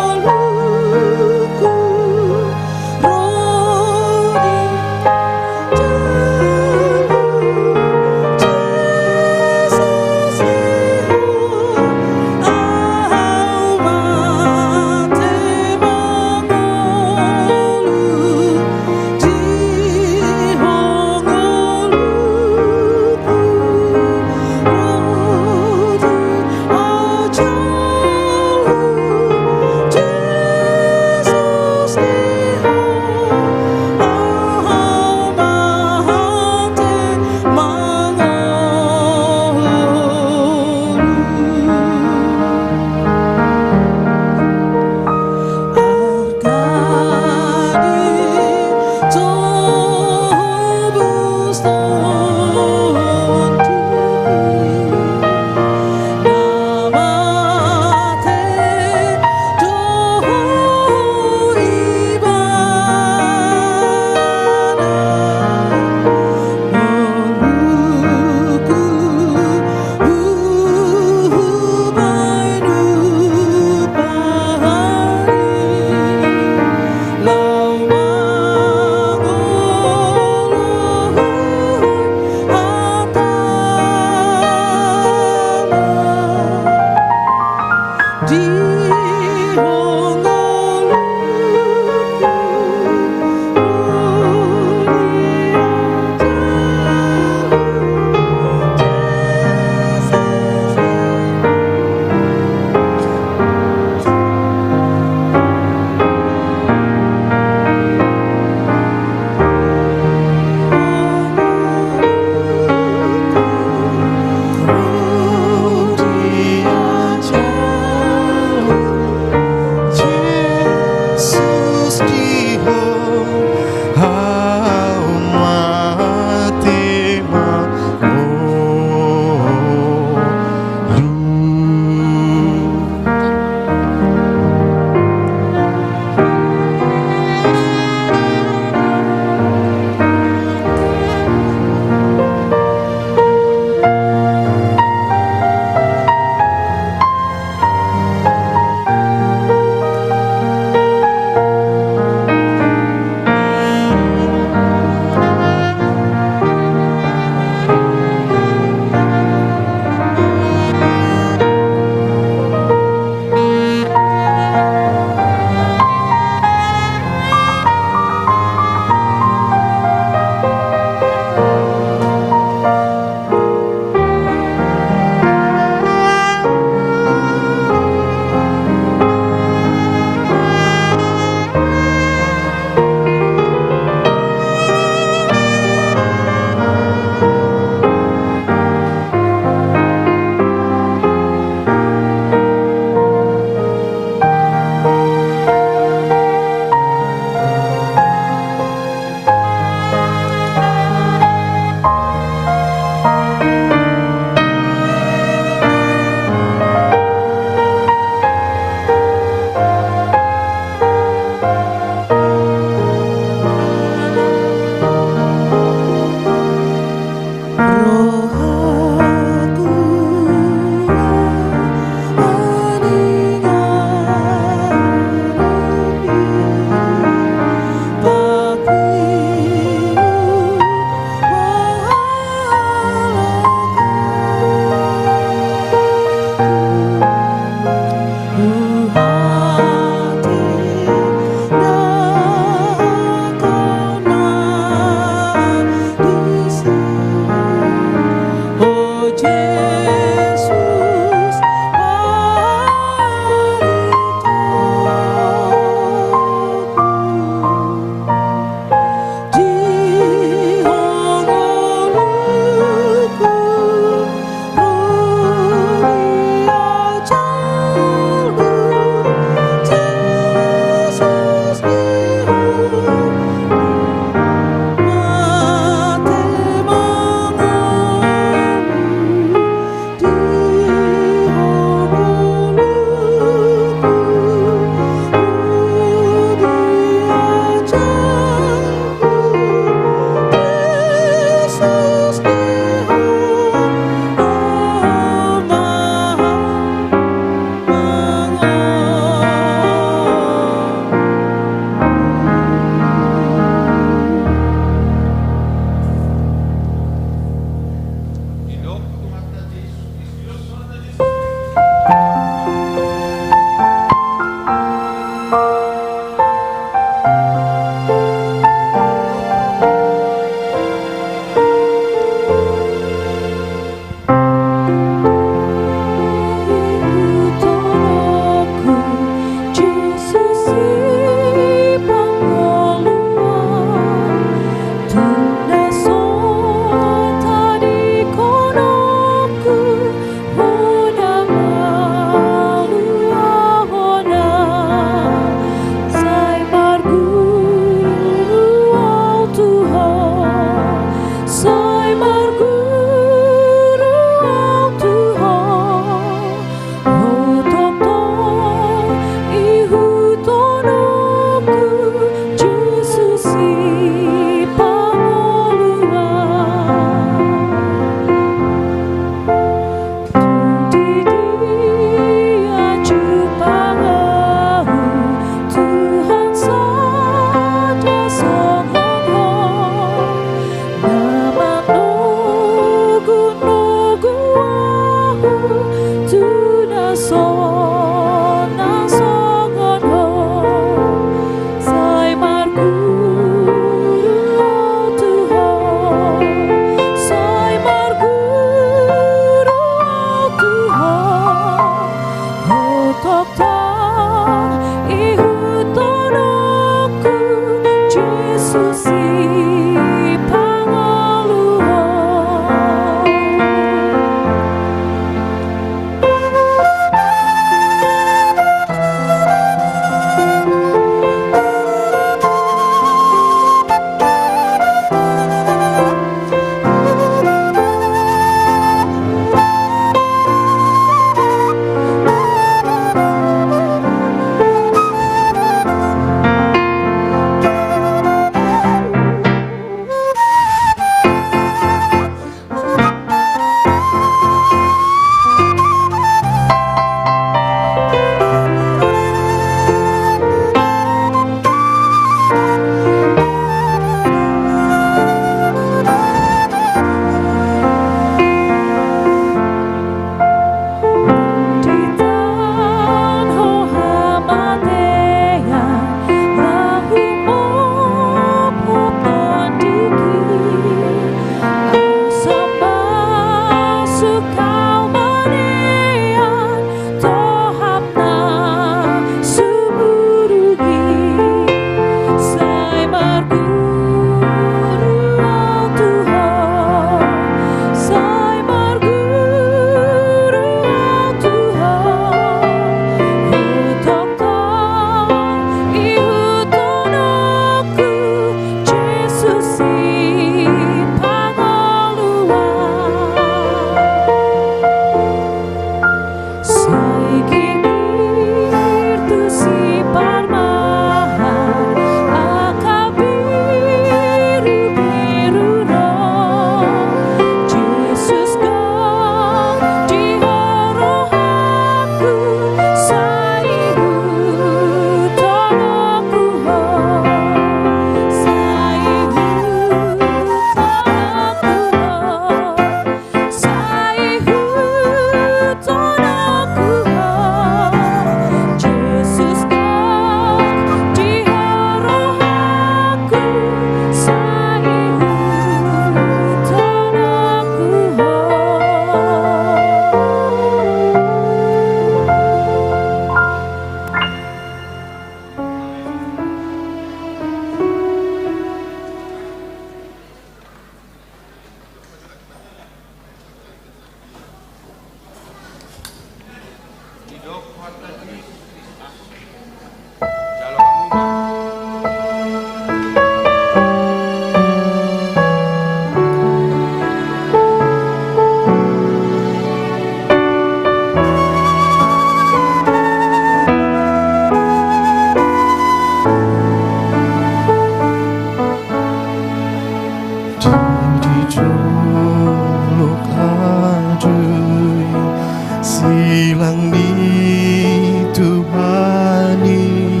Silang ni Tuhan i,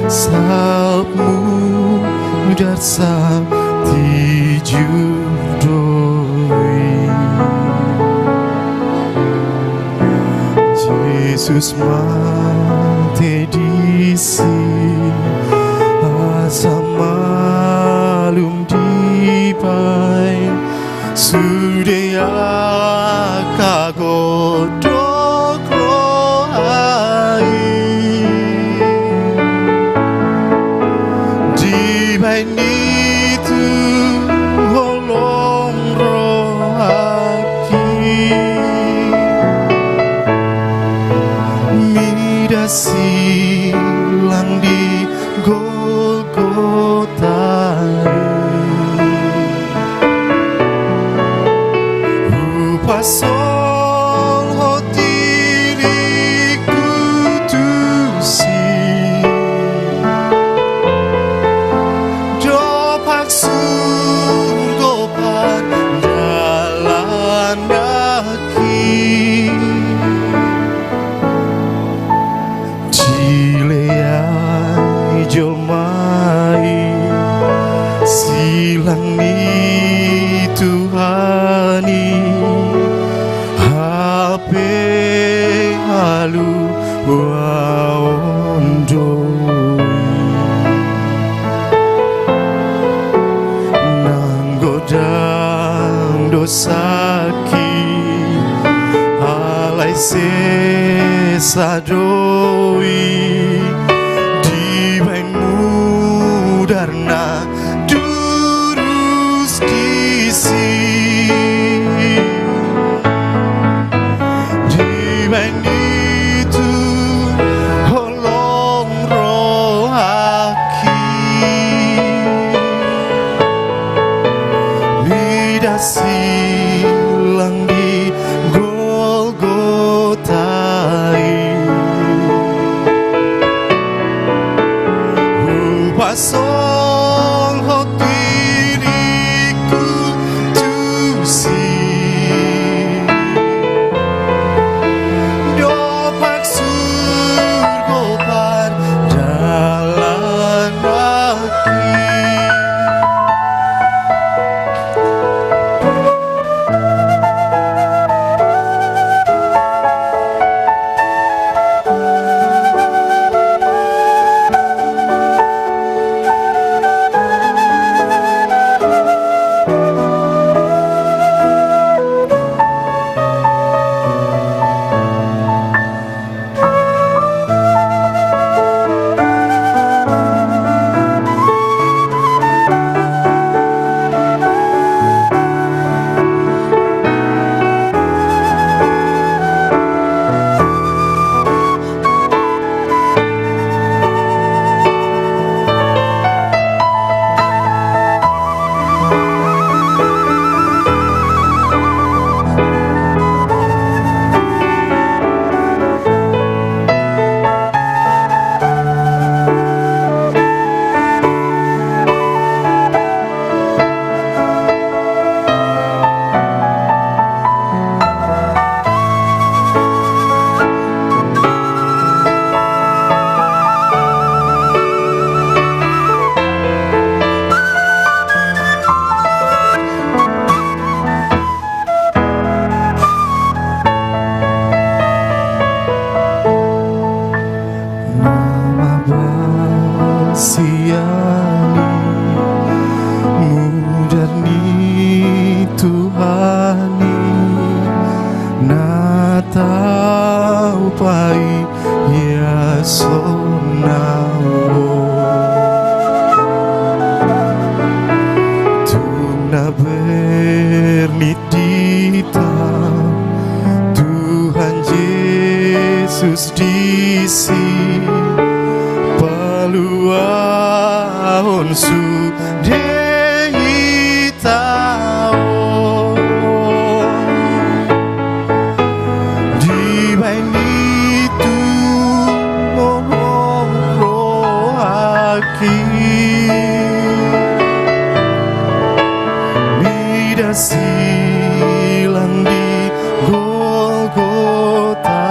saut mudar saut tijur do i. Jesus mate disi, asa malum dibaen sude angka godok roha i. Dibaen i tu holong rohangki, mida silang di Golgota i. Hupasahat diringku tusi, dompak surgo pandalan nangkin. Dileai jolma i silang ni Tuhan i, hape haluaon do i. Nang godang dosangki, alai sesa do i, dibaen mudar na durus disi. Dibaen i tu holong rohangki, mida silang di Golgota i. Hupasahat diringku tusi, dompak surgo pandalan nangkin. Na mambahen sian i mudar ni Tuhan i, na tau paiasonna. Tung na bernit hita Tuhan Jesus disi, paluahon sude hita on. Dibaen i tu holong rohangki, mida silang di Golgota.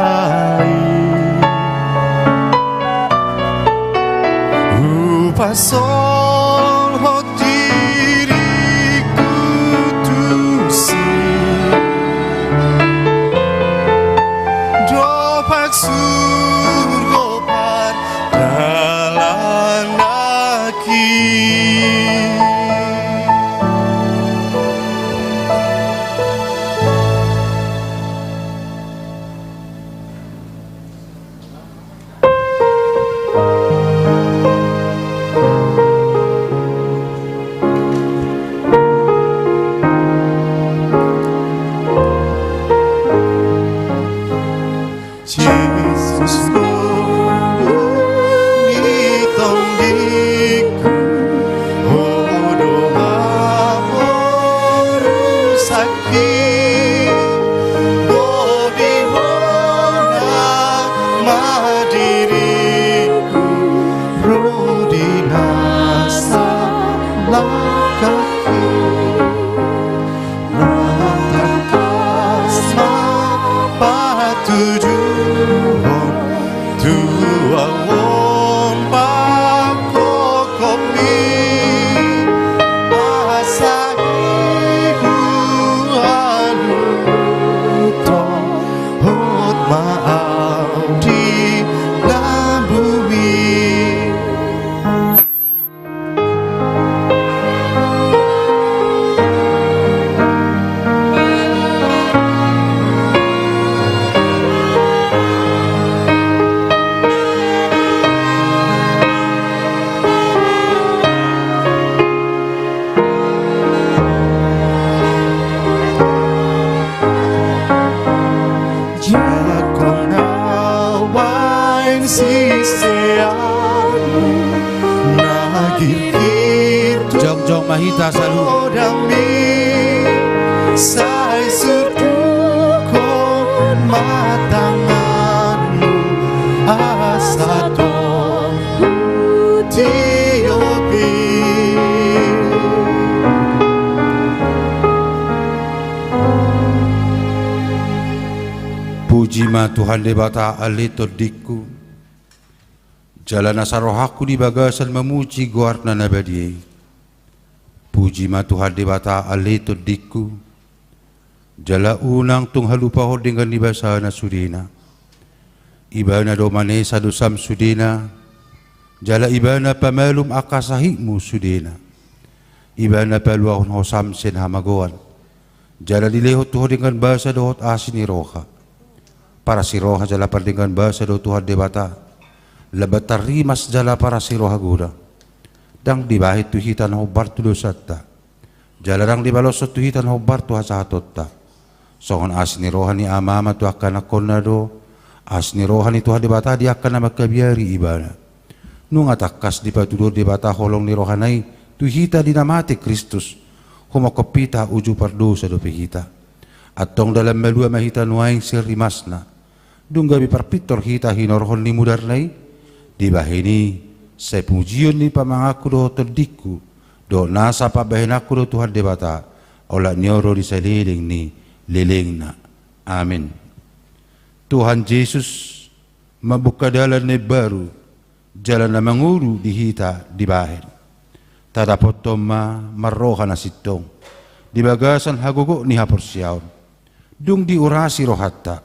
Hita saluhutna. Sai surdukhon ma tanganmu asa tong hutiopi. Puji ma Tuhan Debata, ale tondingku. Jala nasa rohangku di bagasan mamuji goarna na badia i. Puji ma Tuhan Debata, ale tondingku. Jala unang tung halupahon denggan ni basana sudena. Ibana do manesa dosam sudena. Jala Ibana pamalum angka sahitmu sudena. Ibana paluahon ho sam sian hamagoan. Jala dilehon tu ho denggan basa dohot asi ni roha. Parasi roha jala pardenggan basa do Tuhan Debata. Lambat tarrimas jala parasi roha godang. Ndang dibahen tu hita na hombar tu dosanta. Jala ndang dibaloshon tu hita na hombar tu hajahatonta. Songon asi ni roha ni amama tu angka anakkonna do asi ni roha ni Tuhan Debata di angka na mangkabiari Ibana. Nunga tangkas dipatuduhon Debata holong ni rohana i tu hita di na mate Kristus. Humophop hita uju pardosa dope hita. Antong dalan malua ma hita nuaeng sian rimasna. Dung gabe parpintor hita hinorhon ni mudarna i. Dibahen i, sai pujion ni pamanganku dohot tondingku dohot nasa pambahenanku do Tuhan Debata, olat ni on ro di saleleng ni lelengna. Amen. Tuhan Jesus mambuka dalan na imbaru, jala na mangolu di hita dibahen. Tadapothon ma marroha na sintong di bagasan hagogoon ni haporseaon. Dung diurasi rohanta,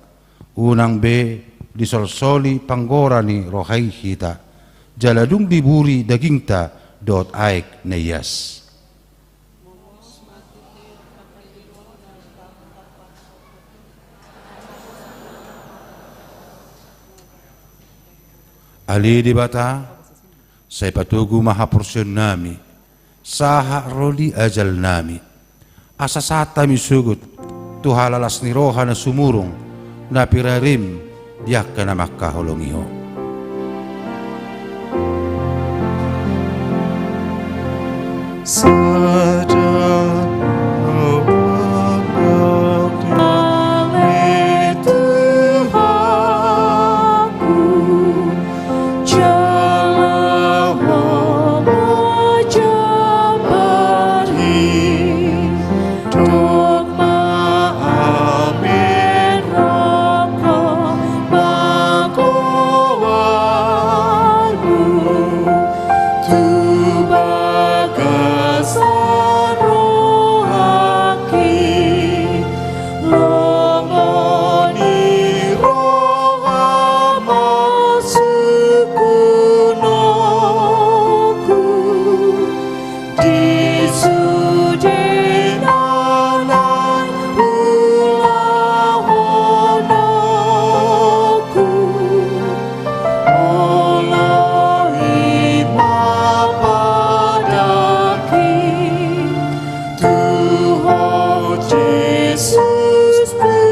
unang be disolsoli panggora ni roha i hita, jala dung diburi dagingta dohot aek na ias. Ale Debata, sai patogu ma haporseaonnami sahat ro di ajalnami. Asa sahat hami sogot tu halalas ni roha na sumurung, na pirarim di angka na mangkaholongi ho. Sada na mangkali Tuhanku, jala ho ma jambar i. Dok ma amen rap ma goarmu tu bagasan rohangki. Lomo ni roha ma sungkunonku. Di sude na naeng ulahononku, olo i ma padangki tu Ho Jesus Tuhanki.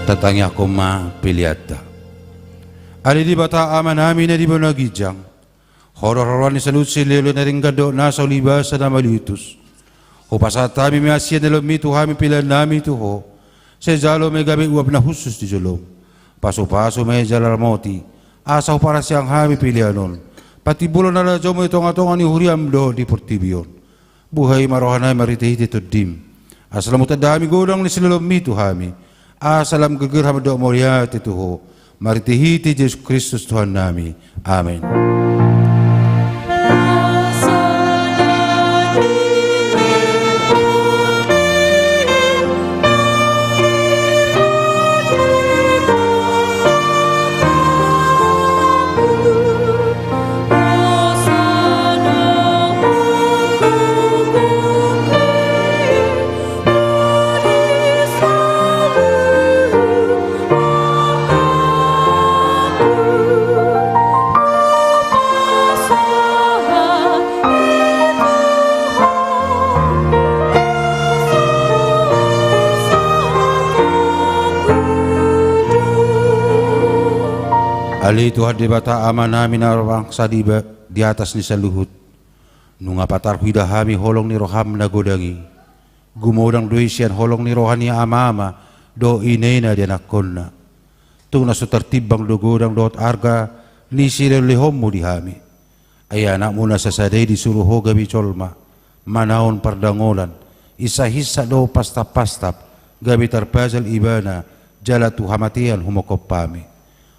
Tatangiangkon ma peleanta. Ale Debata Amanami na di banua ginjang, Ho do haroroan ni saluhut silehon na denggan dohot nasa uli basa na mauliutus. Hupasahat hami ma sian ni loanmi tu hami peleannami tu Ho. Sai jalo ma i gabe uap na hushus di jolom. Pasupasu ma i jala ramoti, asa huparasiang hami pelean on, patimbulhon na laho jaomu di tongatonga ni huriam dohot di portibi on. Buhai ma rohanami marhitehite Tondim, asa lam hutanda hami godang ni silehonmi tu hami, asa lam gerger hami mandok mauliate tu Ho, marhitehite Jesus Kristus Tuhannami. Amen. Ale Tuhan Debata, Amanami na marbangsa di ba-, di atas ni saluhut, nunga patar huida hami holong ni roham na godang i. Gumodang do i sian holong ni roha ni amama dohot inena di anakkonna. Tung na so tartimbang do godang dohot arga ni silehonlehonmu di hami. Ai anakmu na sasada i disuru ho gabe jolma, manaon pardangolan, insahinsa dohot pastappastap, gabe tarpajal ibana, jala tu hamatean humongkop hami.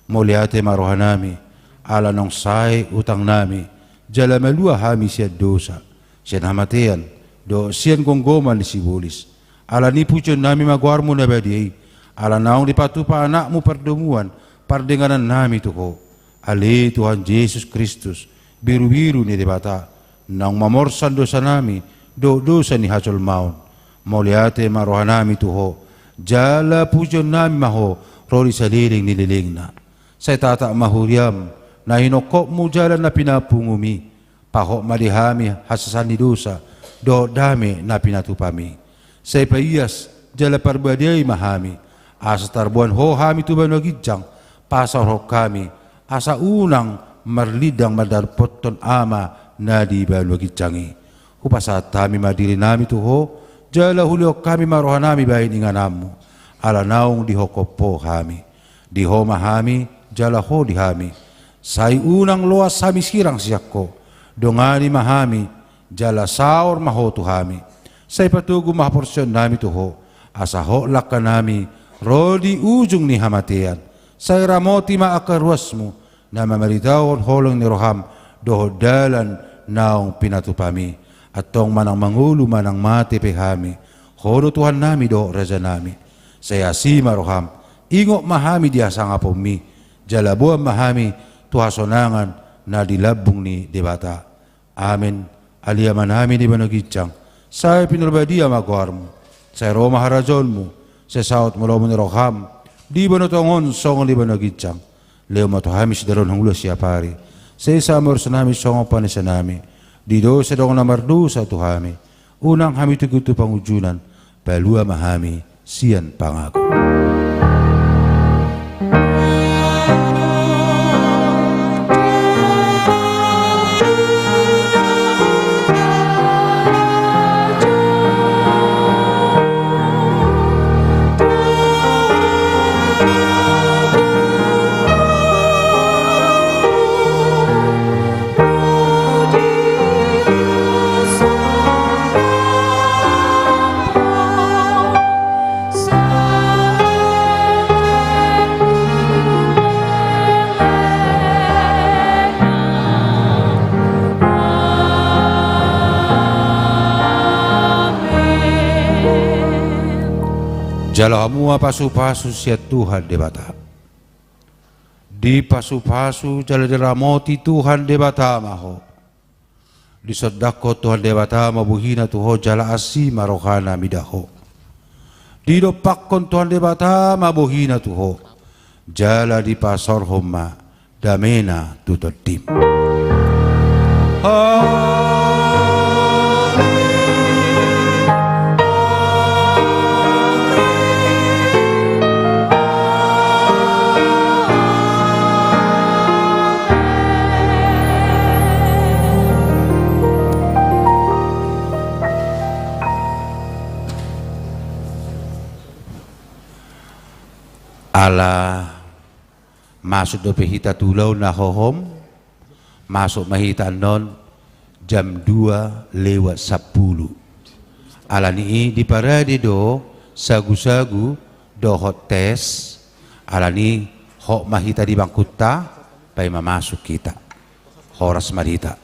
Mauliate ma rohanami, ala naung sae utangnami, jala malua hami sian dosa, sian hamatean, dohot sian gomgoman ni sibolis. Alani i pujionnami ma goarmu na badia i, ala naung dipatupa anakmu pardomuan, pardenganannami tu ho. Ale Tuhan Jesus Kristus, birubiru ni Debata, naung mamorsan dosanami, dohot dosa ni hajolmaon. Mauliate ma rohanami tu ho, jala pujionnami ma ho, ro di saleleng ni lelengna. Sai tatap ma huriam, na hinongkopmu jala na pinapungum i, pahot ma di hami hasesaan ni dosa, dohot dame na pinatupam i. Sai paias, jala parbadiai ma hami, asa tarboan ho hami tu banua ginjang, pasaorhon hami, asa unang marlindang mandapothon Ama na di banua ginjang i. Hupasahat hami ma dirinami tu ho, jala hulehon hami ma rohanami bahen ingananmu, ala naung dihongkop ho hami. Di ho ma hami, jala ho di hami. Sai unang loas hami sirang sian ho. Dongani ma hami, jala saor ma ho tu hami. Sai patogu ma haporseaonnami tu ho, asa hot langkanami, ro di ujung ni hamatean. Sai ramoti ma angka ruasmu, na mamaritahon holong ni roham, dohot dalan naung pinatupam i. Antong manang mangolu manang mate pe hami, ho do Tuhannami dohot Rajanami. Sai asi ma roham, ingot ma hami di hasangaponmi, jala boan ma hami tu hasonangan na di lambung ni Debata. Amen. Ale Amanami di banua ginjang, sai pinarbadia ma goarmu, sai ro ma harajaonmu, sai saut ma lomo ni roham, di banua tonga on songon di banua ginjang. Lehon ma tu hami sidalan hangoluan siapari. Sesa ma urusanami songon panesanami di dosa dongan na mardosa tu hami. Unang hami tugi tu pangunjunan, palua ma hami sian pangago. Jalo hamu ma pasupasu sian Tuhan Debata. Dipasupasu jala diramoti Tuhan Debata ma ho. Disondangkon Tuhan Debata ma bohina tu ho jala asi ma rohana mida ho. Didompakkon Tuhan Debata ma bohina tu ho jala dipasaorhon ma damena tu tondim. Amen. Ala masuk dope hita tu ulaon na hohom, masuk ma hita annon jam dua lewat sampulu. Alani i diparade do sagusagu dohot tes, alani i hot ma hita di bangkunta, paima masuk hita. Horas ma di hita.